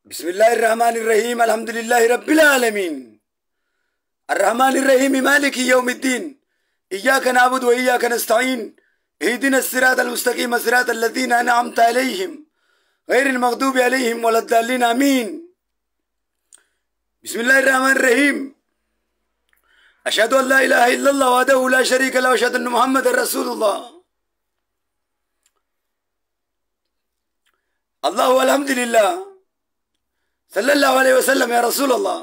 بسم الله الرحمن الرحيم. الحمد لله رب العالمين. الرحمن الرحيم، مالك يوم الدين. إياك نعبد وإياك نستعين. اهدنا الصراط المستقيم، صراط الذين أنعمت عليهم غير المغضوب عليهم ولا الضالين، آمين. بسم الله الرحمن الرحيم. أشهد أن لا إله إلا الله وحده لا شريك له، وأشهد أن محمدا رسول الله. الله والحمد لله، صلى الله عليه وسلم يا رسول الله.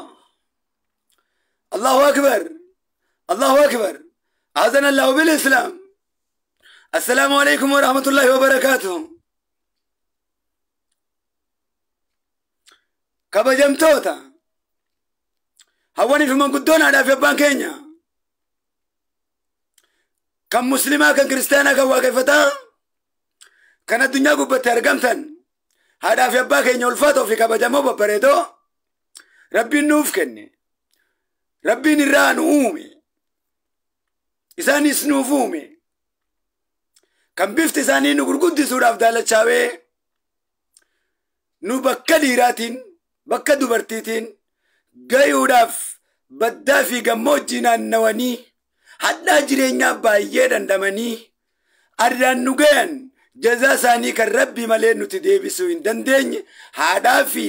الله أكبر، الله أكبر، أعزنا الله بالإسلام. السلام عليكم ورحمة الله وبركاته. Kabajamtoota hawwanii fi manguddoon, haadhaa fi abbaan keenya kan muslimaa, kan kiristaanaa, kan waaqeffataa, kan addunyaa gubbatti argamtan, haadhaa fi abbaa keenya ulfaatoo fi kabajamoo babbareedoo Rabbiin nuuf kenne, Rabbiin irraa nu uume, isaanis nuuf uume, kan bifti isaanii nu gurguddisuudhaaf daalachaawee nu bakka dhiiraatiin bakka dubartiitiin gayuudhaaf baddaa fi gammoojjii naannawanii hadhaa jireenyaa baay'ee dandamanii addaan nu gayan, jazaa isaanii kan Rabbi malee nuti deebisuu hin dandeenye, haadhaa fi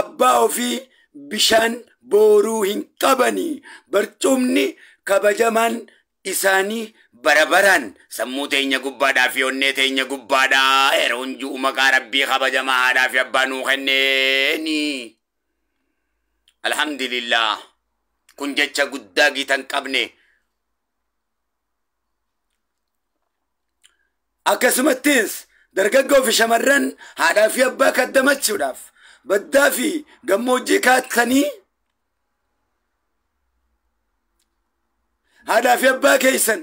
abbaa ofii bishaan booruu hin qabanii, barcumni kabajamaan isaanii bara baraan sammuu teenya gubbaadhaa fi onnee teenya gubbaadhaa. Yeroo ji'u maqaa Rabbii kabajamaa haadhaa fi abbaa nuu kenneeni. Alhamdulillah, kun jecha guddaa gitan qabne. Akkasumattis dargaggoo fi shamarran haadhaa fi abbaa kaddamachuudhaaf baddaa fi gammoojjii kaattanii haadhaa fi abbaa keessan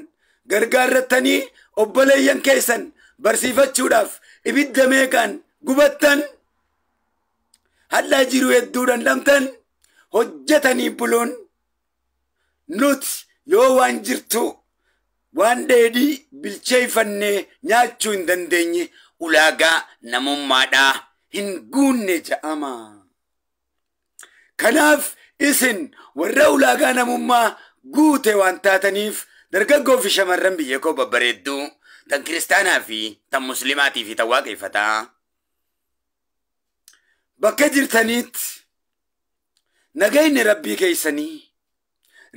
gargaarrattanii obboleeyyan keessan barsiifachuudhaaf ibidda meeqaan gubattan, hadhaa jiru hedduu dandamtan, hojjetanii buluun nuti yoo waan jirtu waan dheedhii bilcheeffannee nyaachuu hin dandeenye ulaagaa namummaadhaa hin guunne je'ama. Kanaaf isin warra ulaagaa namummaa guute waan taataniif, dargaggoo fi shamarran biyya koo babbareedduu tan kiristaanaa fi tan muslimaatii fi tan waaqeffataa bakka jirtaniitti nagayni Rabbii keeysanii,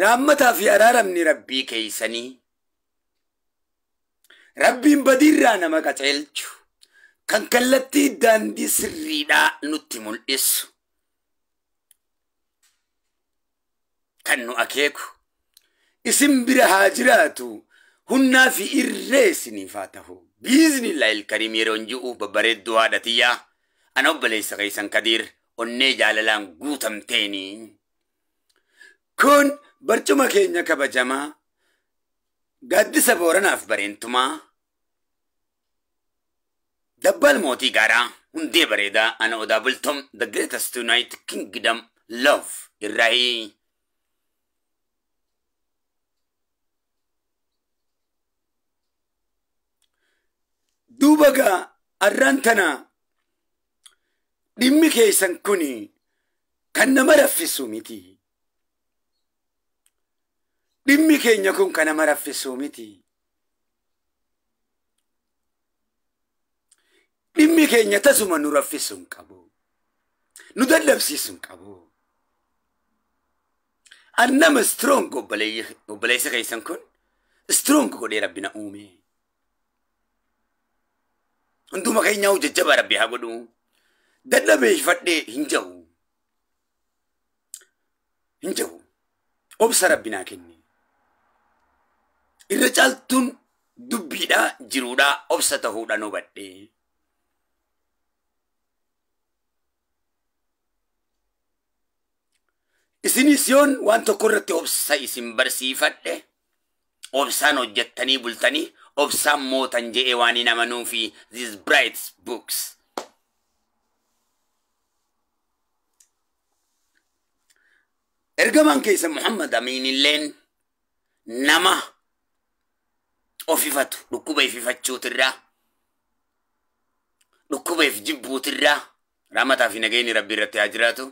raammataa fi araaramni Rabbii keeysanii, Rabbiin badiirraa nama qaceelchu, kan kallattii daandii sirriidhaa nutti mul'isu, kan nu akeeku isin bira haa jiraatu, hunnaa fi irree isiniif haa ta'u. Biiznillaahi ilkariim. Yeroo ji'u babbareedduu haadha tiyyaa, ana obboleessa keessan Kadiir onnee jaalalaan guutamteeni. Kun barcuma keenya kabajamaa gaaddisa Booranaaf bareentumaa dabbaal mootii gaaraa hundee bareedaa ana Odaa Bultom, the greatest United Kingdom love irraahii. Duuba gaa arraan tana dhimmi keessan kun kan nama raffisu miti. Dhimmi keenya kun kan nama raffisu miti. Dhimmi keenya tasuma nu raffisu hin qabu. Nu dadhabsiisu hin qabu. Annama strong, obboleessa keessan kun strong godhee Rabbi na uume. Hunduma keenyaa jajjabaa Rabbi haa godhu. Dadhabeeffadhee hin jiru. Hin jiru. Obsa Rabbi naa kenne. Irra caaltuun dubbiidhaa jiruudhaa obsa ta'uudhaan hubadhe. Isinis yoon waan tokko irratti obsa isin barsiifadhe, obsaan hojjettanii bultanii obsaan mootan je'ee waan hin amanuu fi these bright books. Ergamaan keessa Muhammad Amiin illeen nama ofifatu, dhukkuba ififachuutirraa, dhukkuba if jibbuutirraa, Rahmataa fi nageenyi Rabbi irratti haa jiraatu.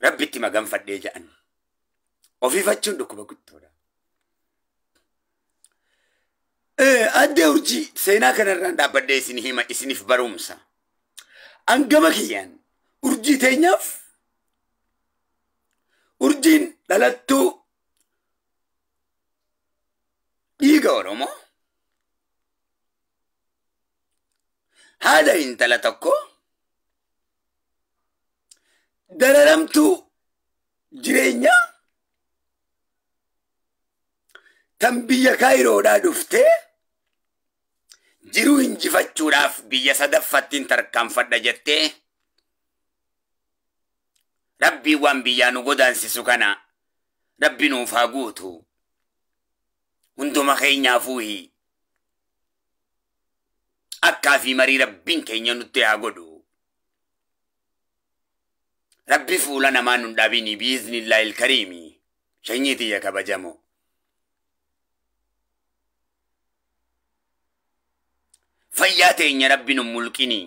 Rabbitti maganfadhee jedhan. Ofiifachuun dhukkuba guddoodha. Addee Urjii seenaa kanarraan dhaabbadhee isin hima, isiniif barumsa. Hangama kiyyaan urjii teenyaaf, urjiin dhalattuu dhiiga Oromoo, haadha intala tokko, dararamtuu jireenya, tan biyya Kaayiroodhaa dhuftee jiruu injifachuudhaaf biyya sadaffattiin tarkaanfadha jettee, Rabbii waan biyyaa nu godaansisu kana Rabbi nuuf haa guutu. Hunduma keenyaafuuhi akkaa fi marii Rabbiin keenya nutti haa godhu. Rabbi fuula namaa nun dhaabini biiznillaahi ilkariimi. Shanyii tiyya kabajamoo. Fayyaa teenya Rabbi nun mulqini.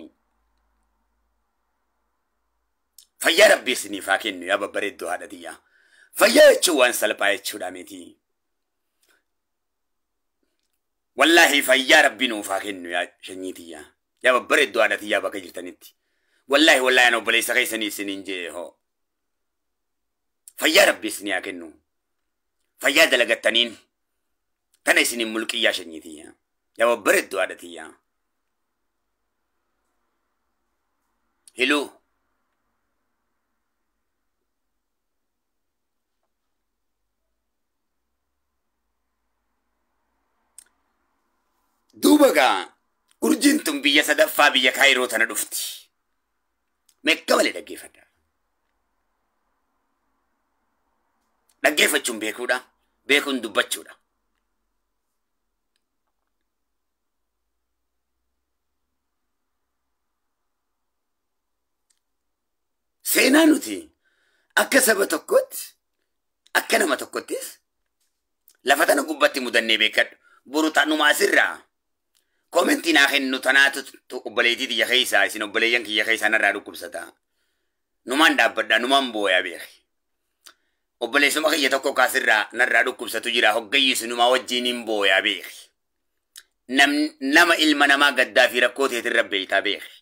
Fayyaa Rabbi isiniif haa kennu yaa babbareedduu haadha tiyyaa. Fayyaa jechuun waan salphaa jechuudha miti. Wallaahi fayyaa Rabbi nuuf haa kennu yaa shanyii tiyyaa. Yaa babbareedduu haadha tiyyaa bakka jirtanitti. Wallaahi wallaahi ana obboleessa keessanii isiniin jee hoo. Fayyaa Rabbi isinii haa kennu. Fayyaa dalagattaniin tana isiniin mulqiyyaa shanyii tiyyaa. Yaa babbareedduu haadha tiyyaa. Hiluu. Duuba gaa urjiin tun biyya sadaffaa biyya Kaayiroo tana dhufti. Meeqa malee dhaggeeffadha. Dhaggeeffachuun beekuudha. Beekuun dubbachuudha. Seenaa nuti akka saba tokkotti, akka nama tokkottis lafa tana gubbatti mudannee beekadhu. Boru tanuma asirraa koomentii naa kennu tanaatu obboleettii tiyya keessaa, isin obboleeyyan kiyya keessaa narraa dhukkubsata. Numaan dhaabbadha, numaan booyaa beeki. Obboleessuma kiyya tokko kaasirraa narraa dhukkubsatu jira, hoggayyi isinumaa wajjin hin booyaa beeki. Nama ilma namaa gaddaa fi rakkoo teetirra beeytaa beeki.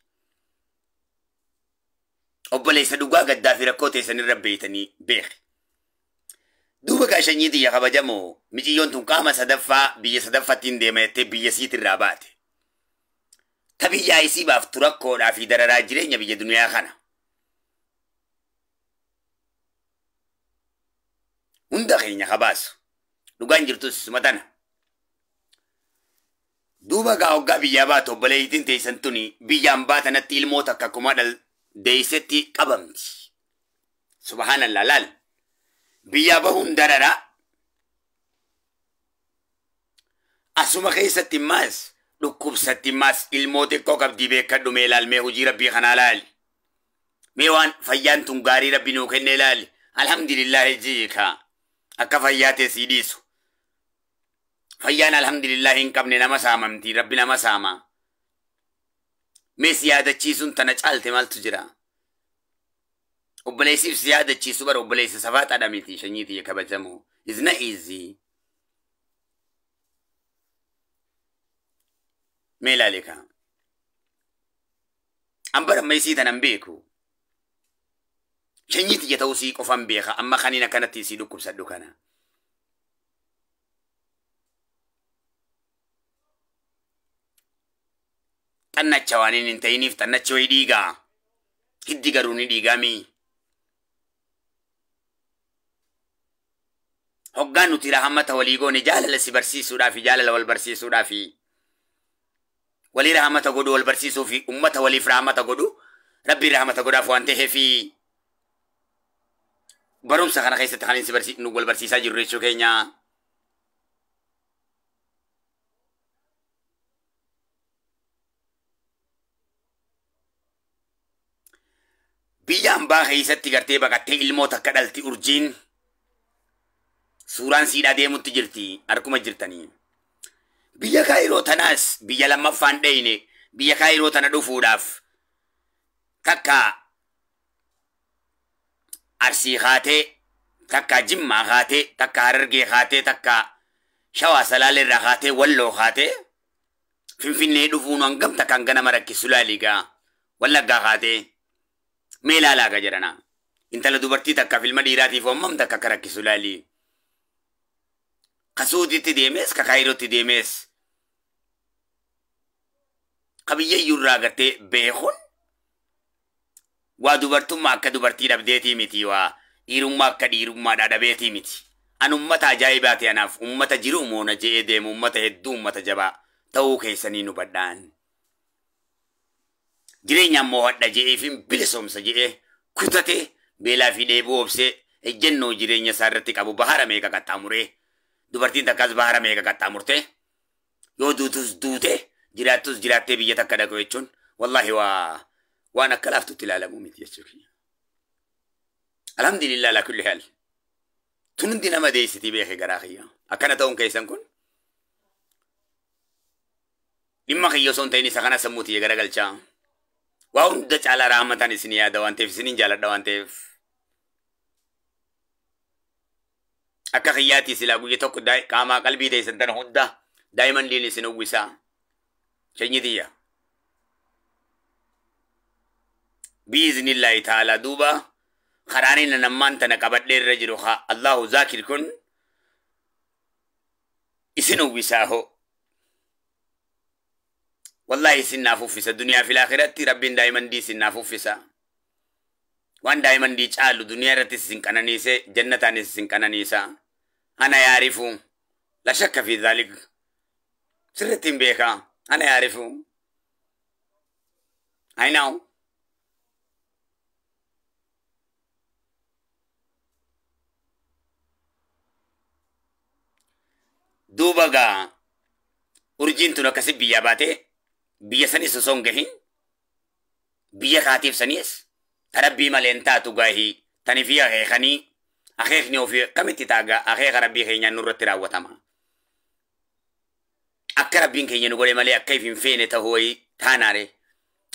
Obboleessa dhugaa gaddaa fi rakkoo teessanirra beeytanii beeki. Duuba gaa shanyii tiyya kabajamoo, miciyyoon tun qaama sadaffaa biyya sadaffattiin deema jettee biyya siitirraa baate. Ta biyyaa isii baaftu rakkoodhaa fi dararaa jireenya biyya duniyaa kana. Hunda keenya kabaasu. Dhugaan jirtus suma tana. Duuba gaa hoggaa biyyaa baatu obboleettiin teessan tuni biyyaan baatanatti ilmoo takka akkuma deessetti qabamti. Subhaanallah laal. Biyyaa bahuun dararaa. Asuma keessatti immaas dhukkubsatti immaas ilmoo xiqqoo qabdii beekadhu, mee ilaal, mee hojii Rabbii kanaa laali. Mee waan fayyaan tun gaarii Rabbi nuu kenne ilaali. Alhamdulillah jiika. Akka fayyaa ta'e sii dhiisu. Fayyaan alhamdulillah hin qabne nama saamamti, Rabbi nama saama. Mee si yaadachiisuun tana caalte maaltu jira? Obboleessiif si yaadachiisu bara obboleessa safaaxaadha miti shanyii tiyya kabajamoo. Is not easy. Mee ilaali kaa. An bara amma isii tanan beeku. Shanyii tiyya ta'uu sii qofan beeka, amma kaniin akkanatti isii dhukkubsadhu kana. Xannacha waan hin ta'iniif xannachi wayi dhiigaa. Hiddi garuu ni dhiigaami. Hoggaan nuti rahammata walii goone jaalala si barsiisuudhaafi, jaalala wal barsiisuudhaafi, walii rahammata godhu wal barsiisuu fi ummata waliif rahammata godhu Rabbiin rahammata godhaaf waan ta'eefi barumsa kana keessatti kan inni nu wal barsiisaa jirru jechuu keenya. Biyya hambaa keessatti gartee baqattee ilmoo takka dhalti urjiin. Suuraan siidhaa deemutti jirti, harkuma jirtanii. Biyya Kaayiroo tanaas biyya lammaffaan dheyne, Biyya Kaayiroo tana dhufuudhaaf takka Arsii kaatee, takka Jimmaa kaatee, takka Harargee kaatee, takka Shawaa Salaaleerraa kaatee, Walloo kaatee Finfinnee dhufuun hangam takka hanga nama rakkisu laaligaa. Wallaggaa kaatee mee ilaalaa jedhana. Intala dubartii takkaaf ilma dhiiraatiif hammam takka akka rakkisu laali. Ka Suudiitti deemees ka Kaayirootti deemees. Ka biyya iyyuurraa gartee beekuun waa dubartummaa akka dubartii dhabdeetii miti, waa dhiirummaa akka dhiirummaadhaa dhabeetii miti. An ummata ajaa'ibaati, anaaf ummata jiruu moona je'ee deemu, ummata hedduu, ummata jabaa ta'uu keessanii nu badhaan. Jireenyaan moo'adha je'ee fi bilisoomsa je'ee kutatee beelaa fi dheebuu obsee ejjennoo jireenya isaa irratti qabu bahara meeqa qaxxaamuree, dubartiin takkas bahara meeqa qaxxaamurtee yoo duutus duute jiraattus jiraattee biyya takka dhaqu jechuun wallaahi waa waan akka laaftutti ilaalamu miti jechuudha. Alhamdulillah ala kulli haal. Tun hundi nama deessitii beeke garaa kiyya. Akkana ta'uun keessan kun dhimma kiyya osoo hin ta'in isa kana sammuu tiyya garagalchaa. Waa hunda caalaa rahmataan isin yaada waan ta'eef, isinin jaaladha waan ta'eef. Akka kiyyaatti silaa guyya tokko qaamaa qalbii teessan tana hunda daa'iman isin uwwisaa. Sanyii tiyya. Biiznillaahi ta'ala duuba karaan inni nammaan tana qabadhee irra jiru haa Allahu zaakir kun isin uwwisaa hoo. Wallahi isin naaf uffisa, duniyaa fi aakiratti rabbiin daa'imandii isin naaf uffisa. Waan daa'imandii caalu duniyaa irratti isin qananiise, jannataanis isin qananiisa. Ana yaarifu la shakka fi dhalik, sirriitti hin beekaa, ana yaarifu. I know. Duuba gaa urjiin tun akkasi biyyaa baatee biyya sanis osoo hin gahin biyya kaatiif sanis tarabbii malee hin taatu gaahii tani fi akeekanii akeekni ofii akkamitti taagaa akeeka rabbii keenyaan nurratti raawwatama. Akka rabbiin keenya nu godhe malee akka if hin feene ta'uu wayii taanaare.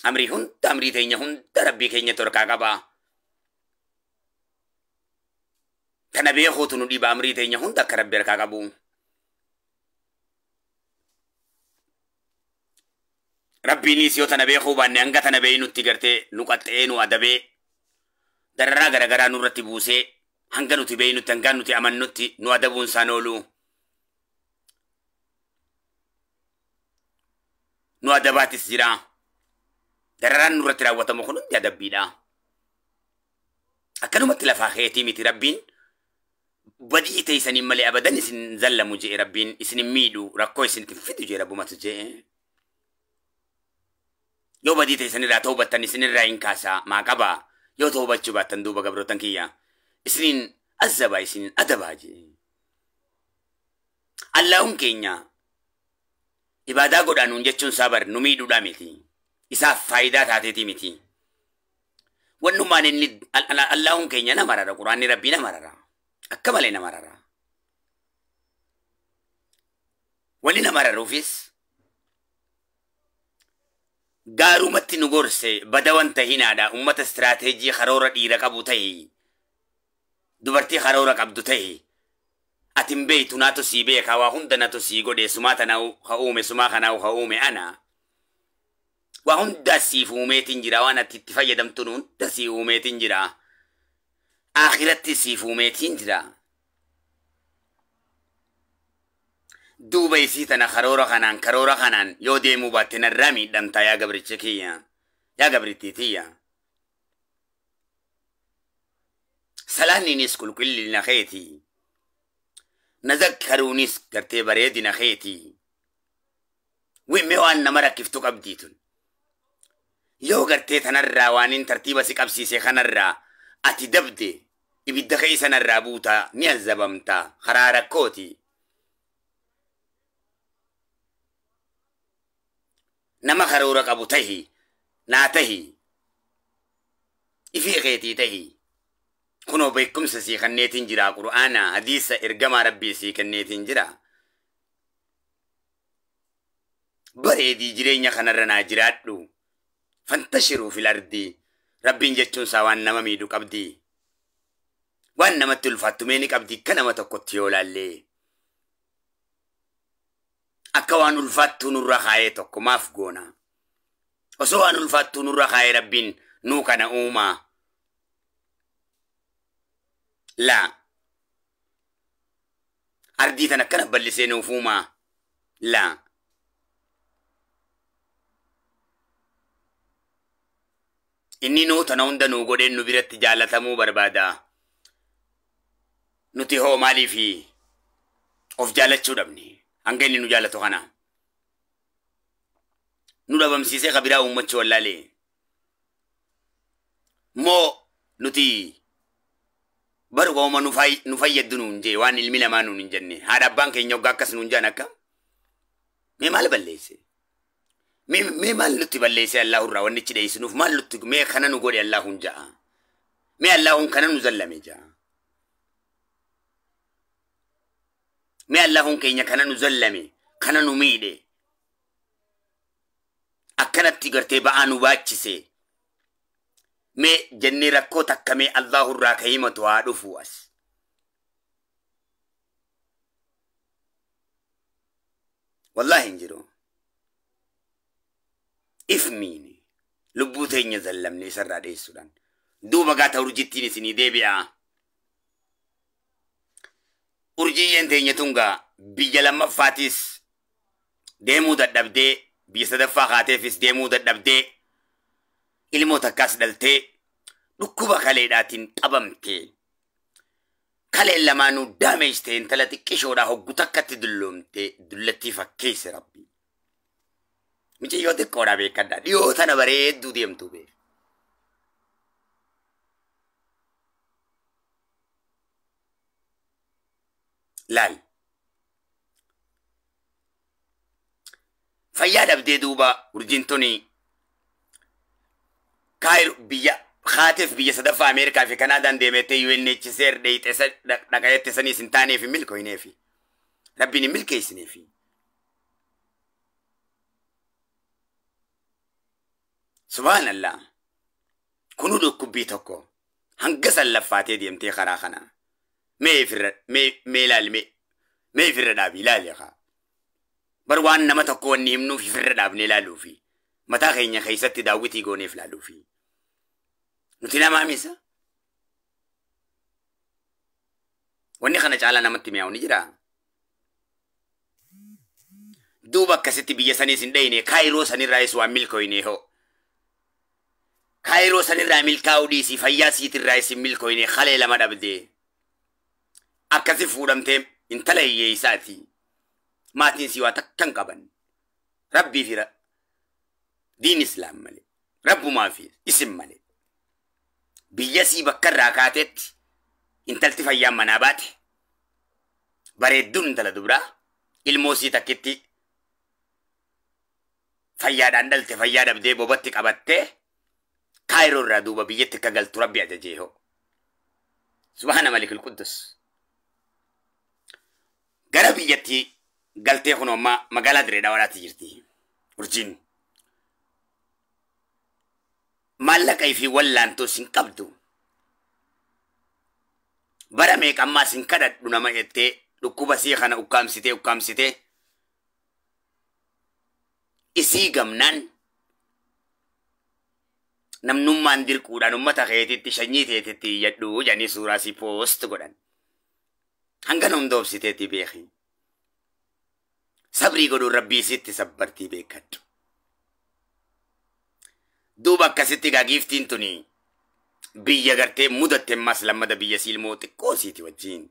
Amrii hunda, amrii teenya hunda rabbii keenya torkaa qabaa. Tana beekuutu nu dhiba, amrii teenya hunda akka rabbi harkaa qabu. Rabbiinis yoo tana beekuu baanne hanga tana beeynutti gartee nu qaxxee, nu adabee, dararaa garagaraa nurratti buusee, hanga nuti beeynutti, hanga nuti amannutti nu adabuun isaan oolu. Nu adabaatis jira. Dararaan nurratti raawwatamu kun hundi adabbiidha. Akkanumatti lafaa keetii miti, rabbiin badii teessaniin malee abadan isin zallamu jee, rabbiin isin hin miidhu, rakkoo isinitti fidu jee rabbumatu jee. Yoo badii teessanirraa toobattan isinirraa hin kaasaa maa qabaa, yoo toobachuu baattan duuba gabrootan kiyya isiniin azabaa, isiniin adabaa jee. Allaahun keenya ibaadaa godhaanuun jechuun isaa bar nu miidhuudhaa miti. Isaaf faayidaa taateetii miti. Wannummaan inni Allaahun keenya nama rara, quraanni rabbii nama rara. Akka malee nama rara. Wanni nama raruufis gaarumatti nu gorse, bada wanta hinaadha, ummata istiraateejii karoora dhiira qabu tahi, dubartii karoora qabdu tahi, ati hin beeytu, naatu sii beeka, waa hunda natu sii godhe, sumaa tana ha uume, sumaa kanaa ha uume ana. Waa hunda siif uumeetiin jira, waan ati itti fayyadamtu hunda sii uumeetiin jira. Akhiratti siif uumeetiin jira. Duuba isii tana karoora kanaan yoo deemuu baatte narraa miidhamtaa, yaa gabricha kiyya, yaa gabrittii tiyya. Salaanniinis qulqullina keeti. Nazakkaruunis gartee bareedina keeti. Wimme waan nama rakkiftu qabdii tun. Yoo gartee tanarraa waan hin tartiiba si qabsiise kanarraa ati dabde, ibidda keessa narraa buutaa, ni azabamtaa, karaa rakkooti. Nama karoora qabu tahi, naa tahi, ifii keetii tahi. Kunoo beekumsa sii kenneetiin jira, qur'aana, hadiisa ergamaa rabbii sii kenneetiin jira. Bareedii jireenya kanarra naa jiraadhu. Fantashiruu fil ardii. Rabbiin jechuun isaa waan nama miidhu qabdi. Waan namatti ulfaattu mee ni qabdi akka nama tokkotti yoo laallee. Akka waan ulfaattuu nurra kaayee tokko maaf goona. Osoo waan ulfaattuu nurra kaayee Rabbiin nuu kana uumaa. Laa. Ardii tan akkana bal'isee nuuf uumaa. Laa. Inni nuu tana hunda nuu godheen nu biratti jaalatamuu barbaada. Nuti hoo maaliifi of jaalachuu dhabne hanga inni nu jaalatu kana. Nu dhabamsiisee kabiraa uummachuu wallaalee. Moo nuti baru wauma nu fayyaddu nuun jee waan ilmi namaa nuun hin jenne. Haadha abbaan keenya hoggaa akkas nuun jaan akka. Mee maal balleesse? Mee maal nutti balleesse Allahurraa wanni ichi dheessinuuf maal nutti mee kana nu godhe Allahun ja'a. Mee Allahun kana nu zallame ja'a. Mee Allahun keenya kana nu zallame kana nu miidhe. Akkanatti gartee ba'aa nu baachise. Mee jennee rakkoo takka mee Allahurraa ka himatu haa dhufu as. Wallaahi hin jiru. If miine lubbuu teenya zallamne isarraa dheessuudhaan. Duuba gaata urjittiin isinii deebi'a. Urjiyyeen teenya tungaa biyya lammaffaatis deemuu dadhabdee biyya sadaffaa kaateefis deemuu dadhabdee ilmoo takkaas dhaltee dhukkuba kaleedhaatiin qabamte. Kaleen lamaanuu daameejte intala xiqqishoodhaa hoggu takkatti dulloomte dullattii fakkeesse Rabbi. Mucayyoo xiqqoodhaa beekadhaa dhiyoo tana bareedduu deemtu beek. Laal. Fayyaa dhabdee duuba urjiin tuni Kaayir biyya haateef biyya sadaffaa Ameerikaa fi Kanaadaan deemettee UNHCR dheeyxee dhaqayette saniis hin taaneef hin milkooyneefi. Rabbiin hin milkeessineefi. Subhaanallah. Kunuu dhukkubbii tokko hanga san laffaatee deemtee karaa kana. Mee ifirra mee mee ilaali mee mee ifirra dhaabi ilaali haa. Bar waan nama tokko wanni himnuuf ifirra dhaabnee ilaaluufi. Mataa keenya keessatti daawwitii gooneef ilaaluufi. Nuti namaa misa. Wanni kana caalaa namatti mi'aawu ni jira. Duuba akkasitti biyya saniis hin dhayine kaayiroo sanirraayis waan milkooyne hoo. Kaayiroo sanirraa milkaa'uu dhiisii fayyaa siitirraayis hin milkooyne kalee lama dhabdee. Akkasi fuudhamtee intala hiyyeessaati. Maatiin sii waa takka hin qaban. Rabbii fi diin islaam malee. Rabbumaa fi isin malee. Biyya sii bakka irraa kaatetti intalti fayyaan manaa baate. Bareedduun intala dubraa ilmoo sii takkitti fayyaadhaan dhalte fayyaa dhabdee bobatti qabattee kaayiroo irraa duuba biyyatti akka galtu Rabbi ajajee hoo. Subhaana Malikul Quddus. Gara biyyatti galtee kun ammaa magaalaa Dirree Dawaadhaatti jirti. Urjiin. Maallaqa fi wallaantoos hin qabdu. Bara meeqa ammaas hin kadhadhu nama jettee dhukkuba sii kana ukkaamsitee ukkaamsitee isii gamnaan namnummaan dirquudhaan ummata keetitti sanyii teetitti iyyadhu jedhanii suuraa si poost godhan. Hangana hunda obsiteetti beeki. Sabrii godhuun Rabbii sitti sabbartii beekadhu. Duuba akkasitti gaa giiftiin tuni biyya gartee mudatte ammas lammada biyya siilmoo xiqqoo siiti wajjin.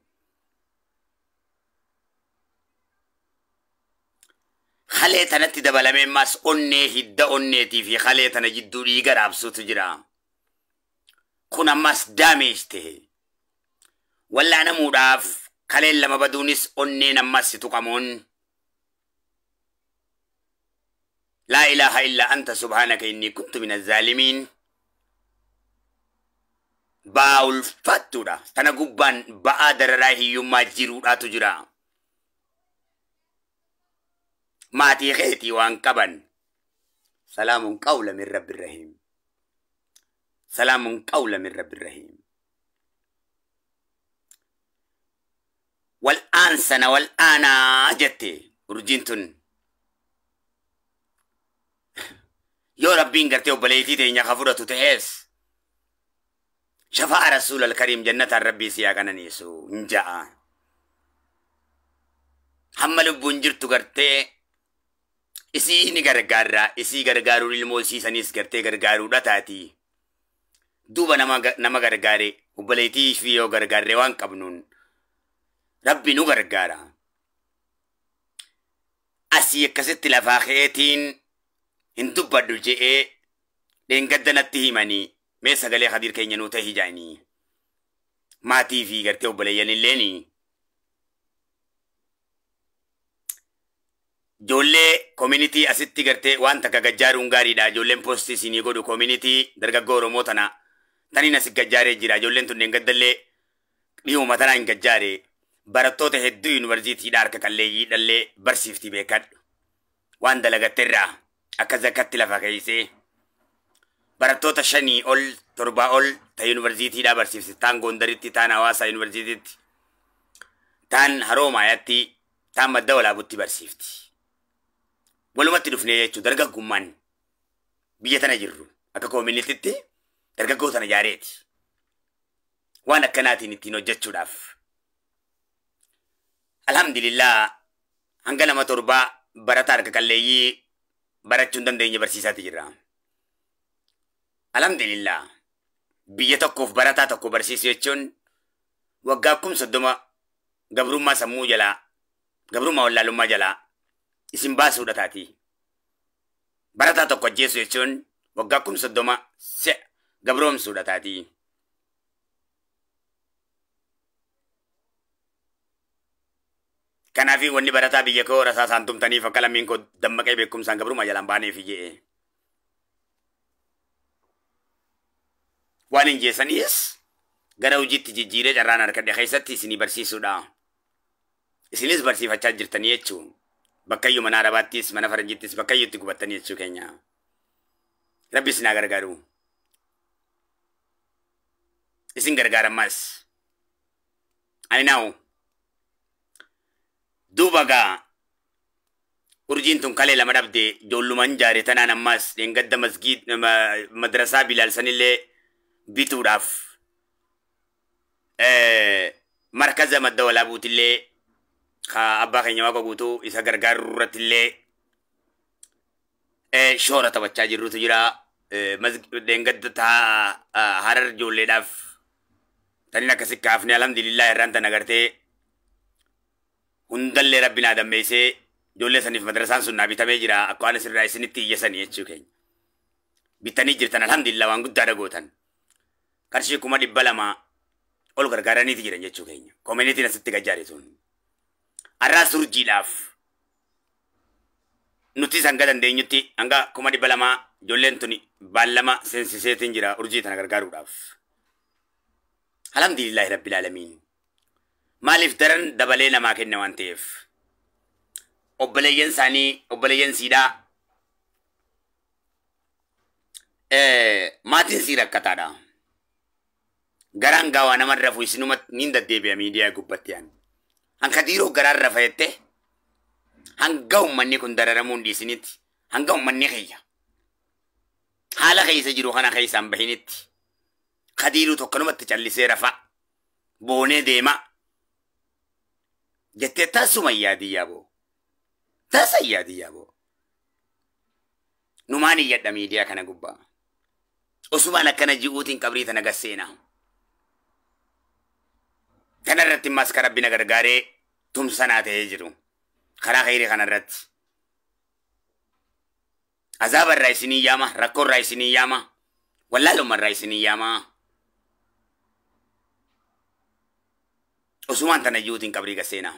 Kalee tanatti dabalamee ammas onnee hidda onneetii fi kalee tana jidduu dhiiga raabsuutu jira. Kun ammas daameej ta'e. Wallaanamuudhaaf kaleen lama baduunis onneen ammas si tuqamuun. Laa ilaaha illa anta subhaanaka inni kuntu mina zaalimiin. Ba'aa ulfaattuudha. Tana gubbaan ba'aa dararaa hiyyummaa jiruudhaatu jira. Maatii keetii waan qaban. Salaamun qawla min rabbi rahiim. Salaamun qawla min rabbi rahiim. Wal'aansana wal'aanaa jette urjiin tun. Yoo Rabbiin gartee obboleettii teenya ka fudhatu ta'es, shafaa Rasuul al-Kariim jannataan Rabbii siyaa qananiisu hin ja'a. Hamma lubbuun jirtu gartee isii ni gargaarra, isii gargaaruun ilmoo isiisaniis gartee gargaaruudha taati. Duuba nama gargaare, obboleettii fi yoo gargaarre, waan qabnuun Rabbi nu gargaara. Asii akkasitti lafaa ka'eetiin hin dubbadhu je'ee dheengadda natti himanii, mee sagalee Khadiir keenya nuu ta'e jaanii. Maatii fi gartee obboleeyyan illeeni. Ijoollee community asitti gartee waan takka gajjaaruun gaariidha. Ijoolleen post isinii godhu community dargaggoo Oromoo tana. Taniin asi gajjaaree jira. Ijoolleen tun dheengaddallee dhihuma tanaa hin gajjaare. Barattoota hedduu yuunivarsiitiidha harka qalleeyyii dhallee barsiifti, beekadhu. Waan dalagatteerraa akka zakkatti lafa keessee barattoota shanii ol, torbaa ol ta yuunivarsiitiidhaa barsiifti. Taan Gondaritti, taan Hawaasaa yuunivarsiitiitti, taan Haroomaayatti, taan Madda Walaabutti barsiifti. Walumatti dhufnee jechuun dargaggummaan biyya tana jirru akka communitytti dargaggoo tana jaareeti. Waan akkanaatiin ittiin hojjechuudhaaf. Alhamdulillah, hanga nama torbaa barataa harka qalleeyyii barachuu hin dandeenye barsiisaati jirra. Alhamdulillah, biyya tokkoof barataa tokko barsiisuu jechuun waggaa 30,000 gabrummaa sammuu jalaa, gabrummaa wallaalummaa jalaa isin baasuudha taati. Barataa tokko ajjeesu jechuun waggaa 30,000 si'a gabroomsuudha taati. Kanaaf wanni barataa biyya koo rasaasaan tumtaniif akka lammiin koo dammaqee beekumsaan gabrummaa jalaan baaneef je'e. Waan hin jeessaniis gara hojiitti jijjiiree carraan harkadhe keessatti isinii barsiisuudha. Isinis barsiifachaa jirtanii jechuun bakkayyuu mana Arabaattis, mana Faranjiittis, bakkayyuu itti gubattanii jechuu keenya. Rabbi isin haa gargaaru. Isin gargaarammas. Ani naawu. Duuba gaa urjiin tun kalee lama dhabde, ijoollumaan jaare tanaan ammas dheengadda masgiid madrasaa Bilaal sanillee bituudhaaf, markaza Madda Walaabuutillee ka abbaa keenya Waaqa Guutuu isa gargaaruu irrattillee shoora taphachaa jirrutu jira. Dheengadda Harar ijoolleedhaaf tanin akkasi kaafne, alhamdulillah, irraan tan agartee hundallee Rabbi naa dammeessee ijoollee saniif madrasaan sun naa bitamee jira, akka waan asirraa isinitti iyyasanii jechuu keenya. Bitanii jirtan, alhamdulillah, waan guddaadha gootan. Qarshii 200,000 ol gargaaraniiti jiran jechuu keenya. Communityn asitti gajjaare sun. Har'aas urjiidhaaf nutis hanga dandeenyutti hanga 200,000 ijoolleen tuni baallama seensiseetiin jira urjii tana gargaaruudhaaf. Alhamdulillahi rabbil aalamiin. Maaliif daran dabalee namaa kenna waan ta'eef. Obboleeyyan isaanii, obboleeyyan siidhaa, maatiin sii rakkataadha. Garaan gaawaa nama rafu isinuma niin deddeebi'a miidiyaa gubbatti aan. Hanka diiroo garaan rafa jette, hanga uummanni kun dararamuu hin dhiisinitti, hanga uummanni kiyya haala keessa jiru kana keessaan bahinitti, kadiiruu tokkanumatti callisee rafa boonee deema jettee tasuma yaadii yaaboo. Tasa yaadii yaaboo. Numaan iyyadha miidiyaa kana gubbaa. Osumaan akkana ji'uutiin qabrii tana gasseena. Kana irratti immas ka Rabbi na gargaaree tumsanaa ta'ee jiru. Karaa khayrii kana irratti. Azaaba irraa isinii yaama, rakkoo irraa isinii yaama, wallaalummaa irraa isinii yaama. Osumaan tana ji'uutiin qabrii gasseena.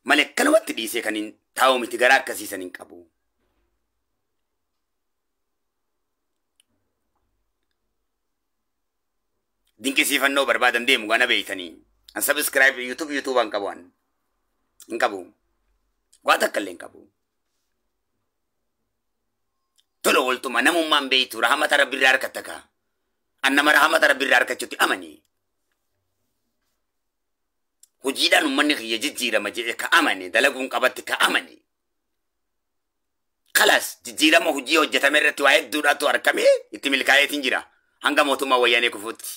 Malee akkanumatti dhiisee kan hin taa'u miti, garaa akkasiisan hin qabu. Dinqisiifannoo barbaadan deemu gana beeytanii. An subscribe YouTube hin qabu an. Hin qabu. Waa takka illee hin qabu. Tola ooltuma namummaan beeytu rahmata Rabbiirraa harkatta kaa. An nama rahmata Rabbiirraa harkachuutti amani. Hojiidhaan uummanni kiyya jijjiirama jedhe ka amane, dalaguun qabatti ka amane. Kalas jijjiirama hojii hojjetame irratti waa hedduudhaatu argame, itti milkaa'eetiin jira hanga mootummaa Wayyaanee kufuutti.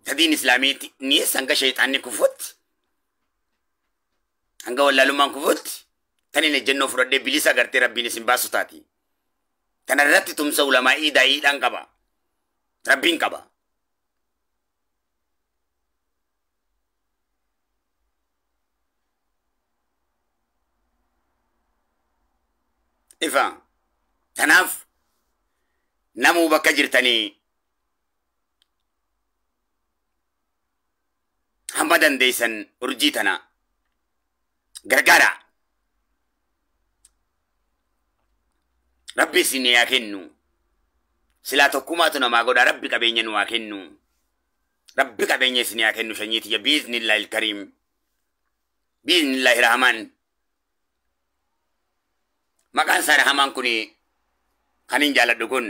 Tadiin Islaamiitti niis hanga sheexaanni kufuutti, hanga wallaalummaan kufuutti taniin ejjennoo fudhadhee bilisa agartee Rabbiin isin baasu taati. Tana irratti tumsa ulamaa'ii daa'iidhaan qaba. Rabbiin qaba. Ifa. Tanaaf namuu bakka jirtanii hamma dandeessan urjii tana gargaara. Rabbi isin haa kennu. Silaa tokkummaatu namaa godha. Rabbi qabeenya nu haa kennu. Rabbi qabeenya isin haa kennu, sanyii tiyya, biiznillaahi ilkariim. Biiznillaahi rahmaan. Maqaan isaa Rahamaan kun kan hin jaaladhu kun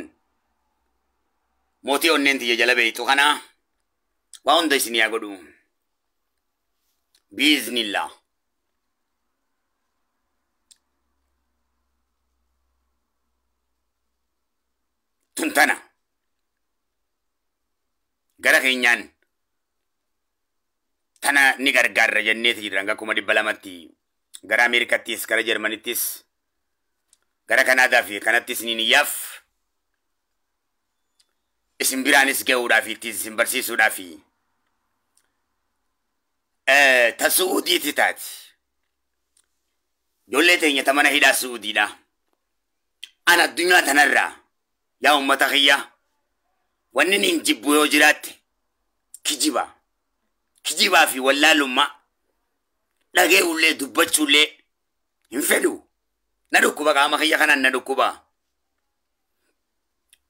mootii onneen tiyya jala beeytu kana waa hunda isin haa godhu. Biiznillah. Tun tana. Gara keenyaan tana ni gargaarra jenneeti jirra hanga 200,000tti, gara Ameerikattis, gara Jarmanittis, gara Kanaadaa fi kanattis ni niyyaaf isin biraanis ga'uudhaaf ittiin isin barsiisuudhaaf ta Su'uudiiti taati. Ijoollee teenya ta mana hidhaa Su'uudiidha. Ana addunyaa tanarraa, yaa uummata kiyya, wanni niin jibbu yoo jiraatte kijiba. Kijibaa fi wallaalummaa dhage'ullee dubbachuullee hin fedhu. Na dhukkuba, qaama kiyya kanaan na dhukkuba.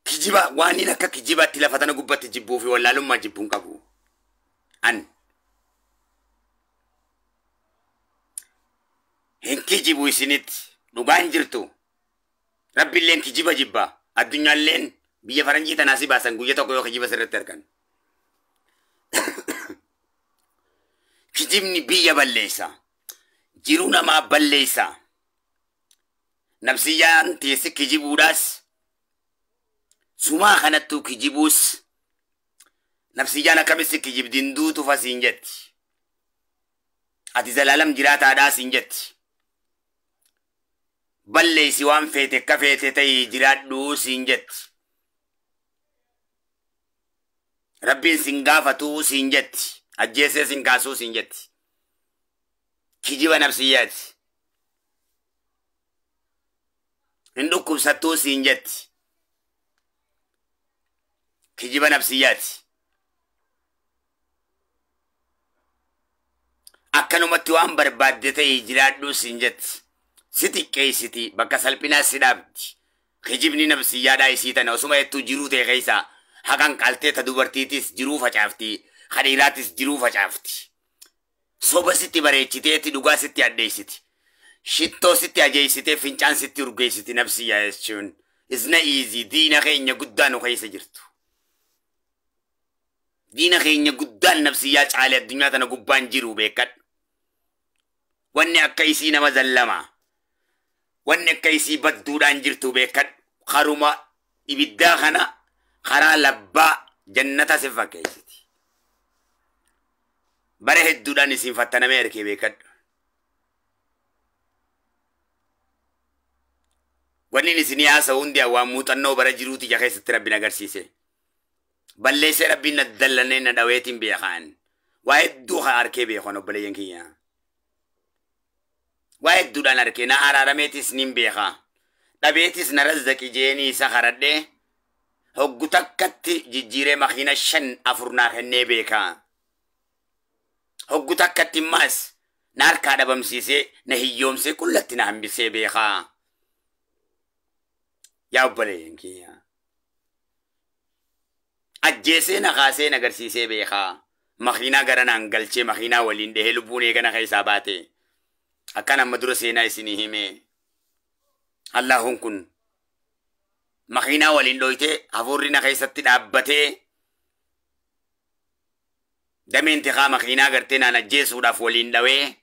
Kijiba waan inni akka kijibaatti lafa tana gubbatti jibbuu fi wallaalummaa jibbuun qabu. An hin kijibu isinitti, dhugaan jirtu. Rabbiilleen kijiba jibba. Addunyaalleen biyya faranjii tanaa si baasan guyya tokko yoo kijiba sirriitti argan. Kijibni biyya balleessa. Jiruu namaa balleessa. Nafsiyyaan teesse kijibuudhaas sumaa kanattuu kijibuus nafsiyyaan akkamitti kijibdiin duutu fasiin jetti. Ati zalaalam jiraataadhaa siin jetti. Balleessi waan feete akka feete ta'ii jiraadhuu siin jetti. Rabbiin sin gaafatuu siin jetti. Ajjeesee sin kaasuu siin jetti. Kijiba nafsiyyaati. Hin dhukkubsattuu siin jetti. Kijiba nafsiyyaati. Akkanumatti waan barbaadde ta'ii jiraadhuu siin jetti. Si xiqqeessiti, bakka salphinaa si dhaabdi. Kijibni nafsiyyaadhaa isii tana osuma jettuu jiruu ta'e keessaa haqan qaltee ta dubartiitis jiruu facaafti. Ka dhiiraatis jiruu facaafti. Soba sitti bareechiteeti dhugaa sitti addeessiti. Shittoo sitti ajeessitee fincaan sitti urgeessiti nafsiyyaa jechuun. Isna easy, diina keenya guddaa nu keessa jirtu. Diina keenya guddaan nafsiyyaa caalee addunyaa tana gubbaan jiru, beekadhu. Wanni akka isii nama zallama. Wanni akka isii badduudhaan jirtu, beekadhu. Karuma ibiddaa kana karaa labbaa jannata si fakkeessiti. Bara hedduudhaan isin fattanamee argee, beekadhu. Wanni isin haasa'u hundi waan muuxannoo bara jiruuti ija keessatti Rabbiin agarsiise. Balleessee Rabbiin na dallanee na dhaweetiin beekaan. Waa hedduu haa arkee beekan, obboleeyyan kiyya. Waa hedduudhaan arkee na araarameetis nin beeka. Dhabeetis na razzaqi jeenii isa karadhee hoggu takkatti jijjiiree makiina shan afur naa kennee beeka. Hoggu takkatti immaas na harkaa dhabamsiisee na hiyyoomsee qullatti na hambisee beeka. Yaa obboleeyyan kiyya. Ajjeesee na kaasee na agarsiisee beeka. Makiinaa gara naan galchee makiinaa waliin dhahee lubbuun eegana keessaa baate. Akkan amma dura seenaa isinii hime. Allahuun kun makiinaa waliin dhoytee hafuurri na keessatti dhaabbatee dameen tikaa makiinaa gartee naan ajjeesuudhaaf waliin dhawee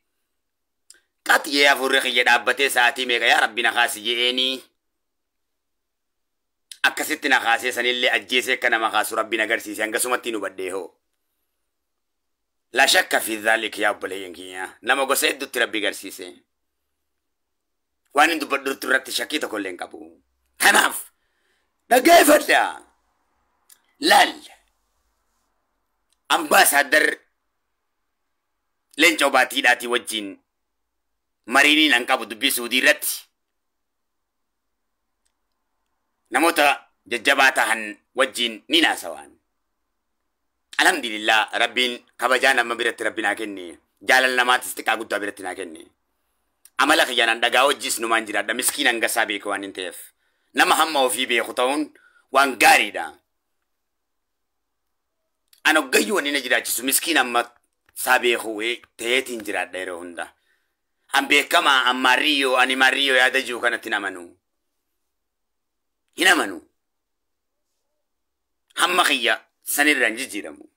qaxiyee hafuurri kiyya dhaabbatee sa'aatii meeqa yaa rabbi na kaasi je'eenii akkasitti na kaasee sanillee ajjeesee akka nama kaasu rabbi na agarsiise hangasumatti nu baddee hoo. La shakka fi dhalik yaa obboleeyyan kiyya nama gosa hedduutti rabbi agarsiise. Waan hin dubbadhu irratti shakkii tokko illee hin qabu. Kanaaf dhaggeeffadha. Laal. Ambaasaadar Leencoo Baatiidhaatii wajjin mariiniin an qabu dubbii Suudii irratti namoota jajjabaa tahan wajjin ni naasawaan. Alhamdulillah rabbiin kabajaa nama biratti rabbi naa kenne jaalala namaatis xiqqaa guddaa biratti naa kenne. Amala kiyyaan dhagaa wajjis numaan jiraadha miskiin hangasaa beeku waan hin ta'eef. Nama hamma ofii beeku ta'uun waan gaariidha. An hoggayyuu wanni na jiraachisu miskiin amma isaa beeku ta'eetiin jiraadha yeroo hunda. An beekamaa an maarriyyoo ani maarriyyoo yaada jiru kanatti hin amanu. Hin amanu. Hamma kiyya sanirra hin jijjiiramu.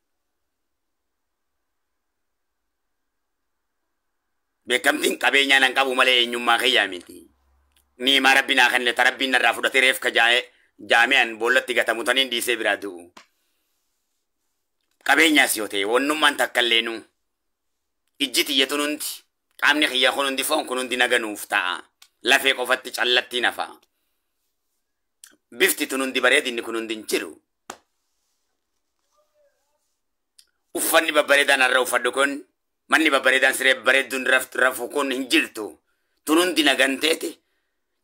Beekamtiin qabeenyaa nan qabu malee eenyummaa kiyyaa miti. Niimaa rabbi naa kenne ta rabbiin narraa fudhatee reefka jaami'an boollatti gatamu taniin dhiisee biraa du'u. Qabeenyaas yoo ta'e wannummaan takka illeenuu ijji tiyya tun hundi qaamni kiyya kun hundi foon kun hundi naganuuf ta'a. Lafee qofatti callatti nafa. Bifti tun hundi bareedinni kun hundi hin jiru. Uffanni babbareedaan har'a uffadhu kun manni babbareedaan siree babbareedduun rafu kun hin jirtu. Tun hundi naganteeti.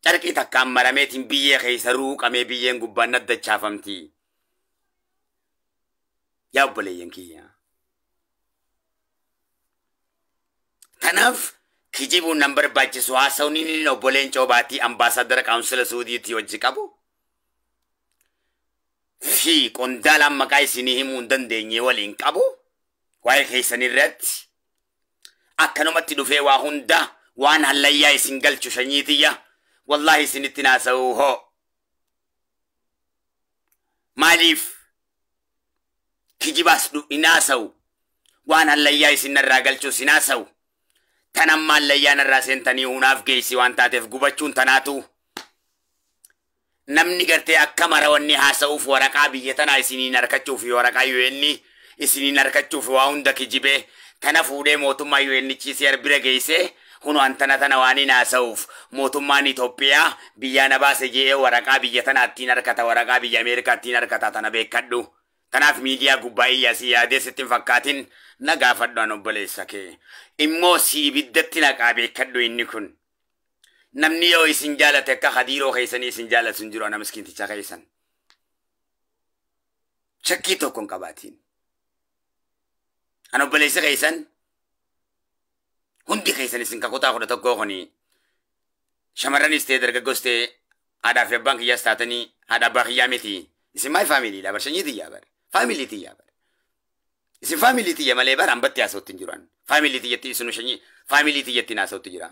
Carqii takkaan marameetiin biyyee keessa ruuqamee biyyeen gubbaan naddachaafamti. Yaa obboleeyyan kiyya. Kanaaf kijibuun nan barbaachisu haasawni inni obboleen Coobaatii ambaasaadara kaansila Suudiitii hojii qabu. Fi qondaalaan maqaa isinii himuu hin dandeenye waliin qabu. Waa'ee keessan irratti akkanumatti dhufee waa hunda waan hallayyaa isin galchu shanyiitiyya. Wallaahi isinitti naasa'uu hoo. Maaliif kijibaas hin haasa'u waan hallayyaa isin narraa galchus hin haasa'u. Tan amma hallayyaa narraa seentanii hunaaf geessi waan taateef gubachuun tanaatu. Namni gartee akka mara wanni haasa'uuf waraqaa biyya tanaa isiniin harkachuuf waraqaa UN isiniin harkachuuf waa hunda kijibee tana fuudhee mootummaa UNHCR bira geessee kun waan tana tana waan hin haasa'uuf mootummaan Itoophiyaa biyyaa na baase je'ee waraqaa biyya tanaa ittiin harkata waraqaa biyya Ameerikaa ittiin harkata tana beekadhu. Tanaaf miidiyaa gubbaa iyyaa si yaadee sitti hin fakkaatin na gaafadhu an obboleessa kee. Immoo si ibiddatti naqaa beekadhu inni kun. Namni yoo isin jaalate akka hadiiroo keessanii isin jaalatu hin jiru ana miskiinticha keessan. Shakkii tokko hin qabaatiin. An obboleessa keessan hundi keessan isin kakutaa 11 kuni shamarranis ta'e dargaggoos ta'e haadhaa fi abbaan kiyyaas taatanii haadha abbaa kiyyaa miti. Isin maal faamiliidha bar sanyii tiyyaa bar faamilii tiyyaa bar. Isin faamilii tiyya malee bar hambatti haasa'utti hin jiru. Faamilii tiyyatti isinu sanyii faamilii tiyyatti haasa'utti jira.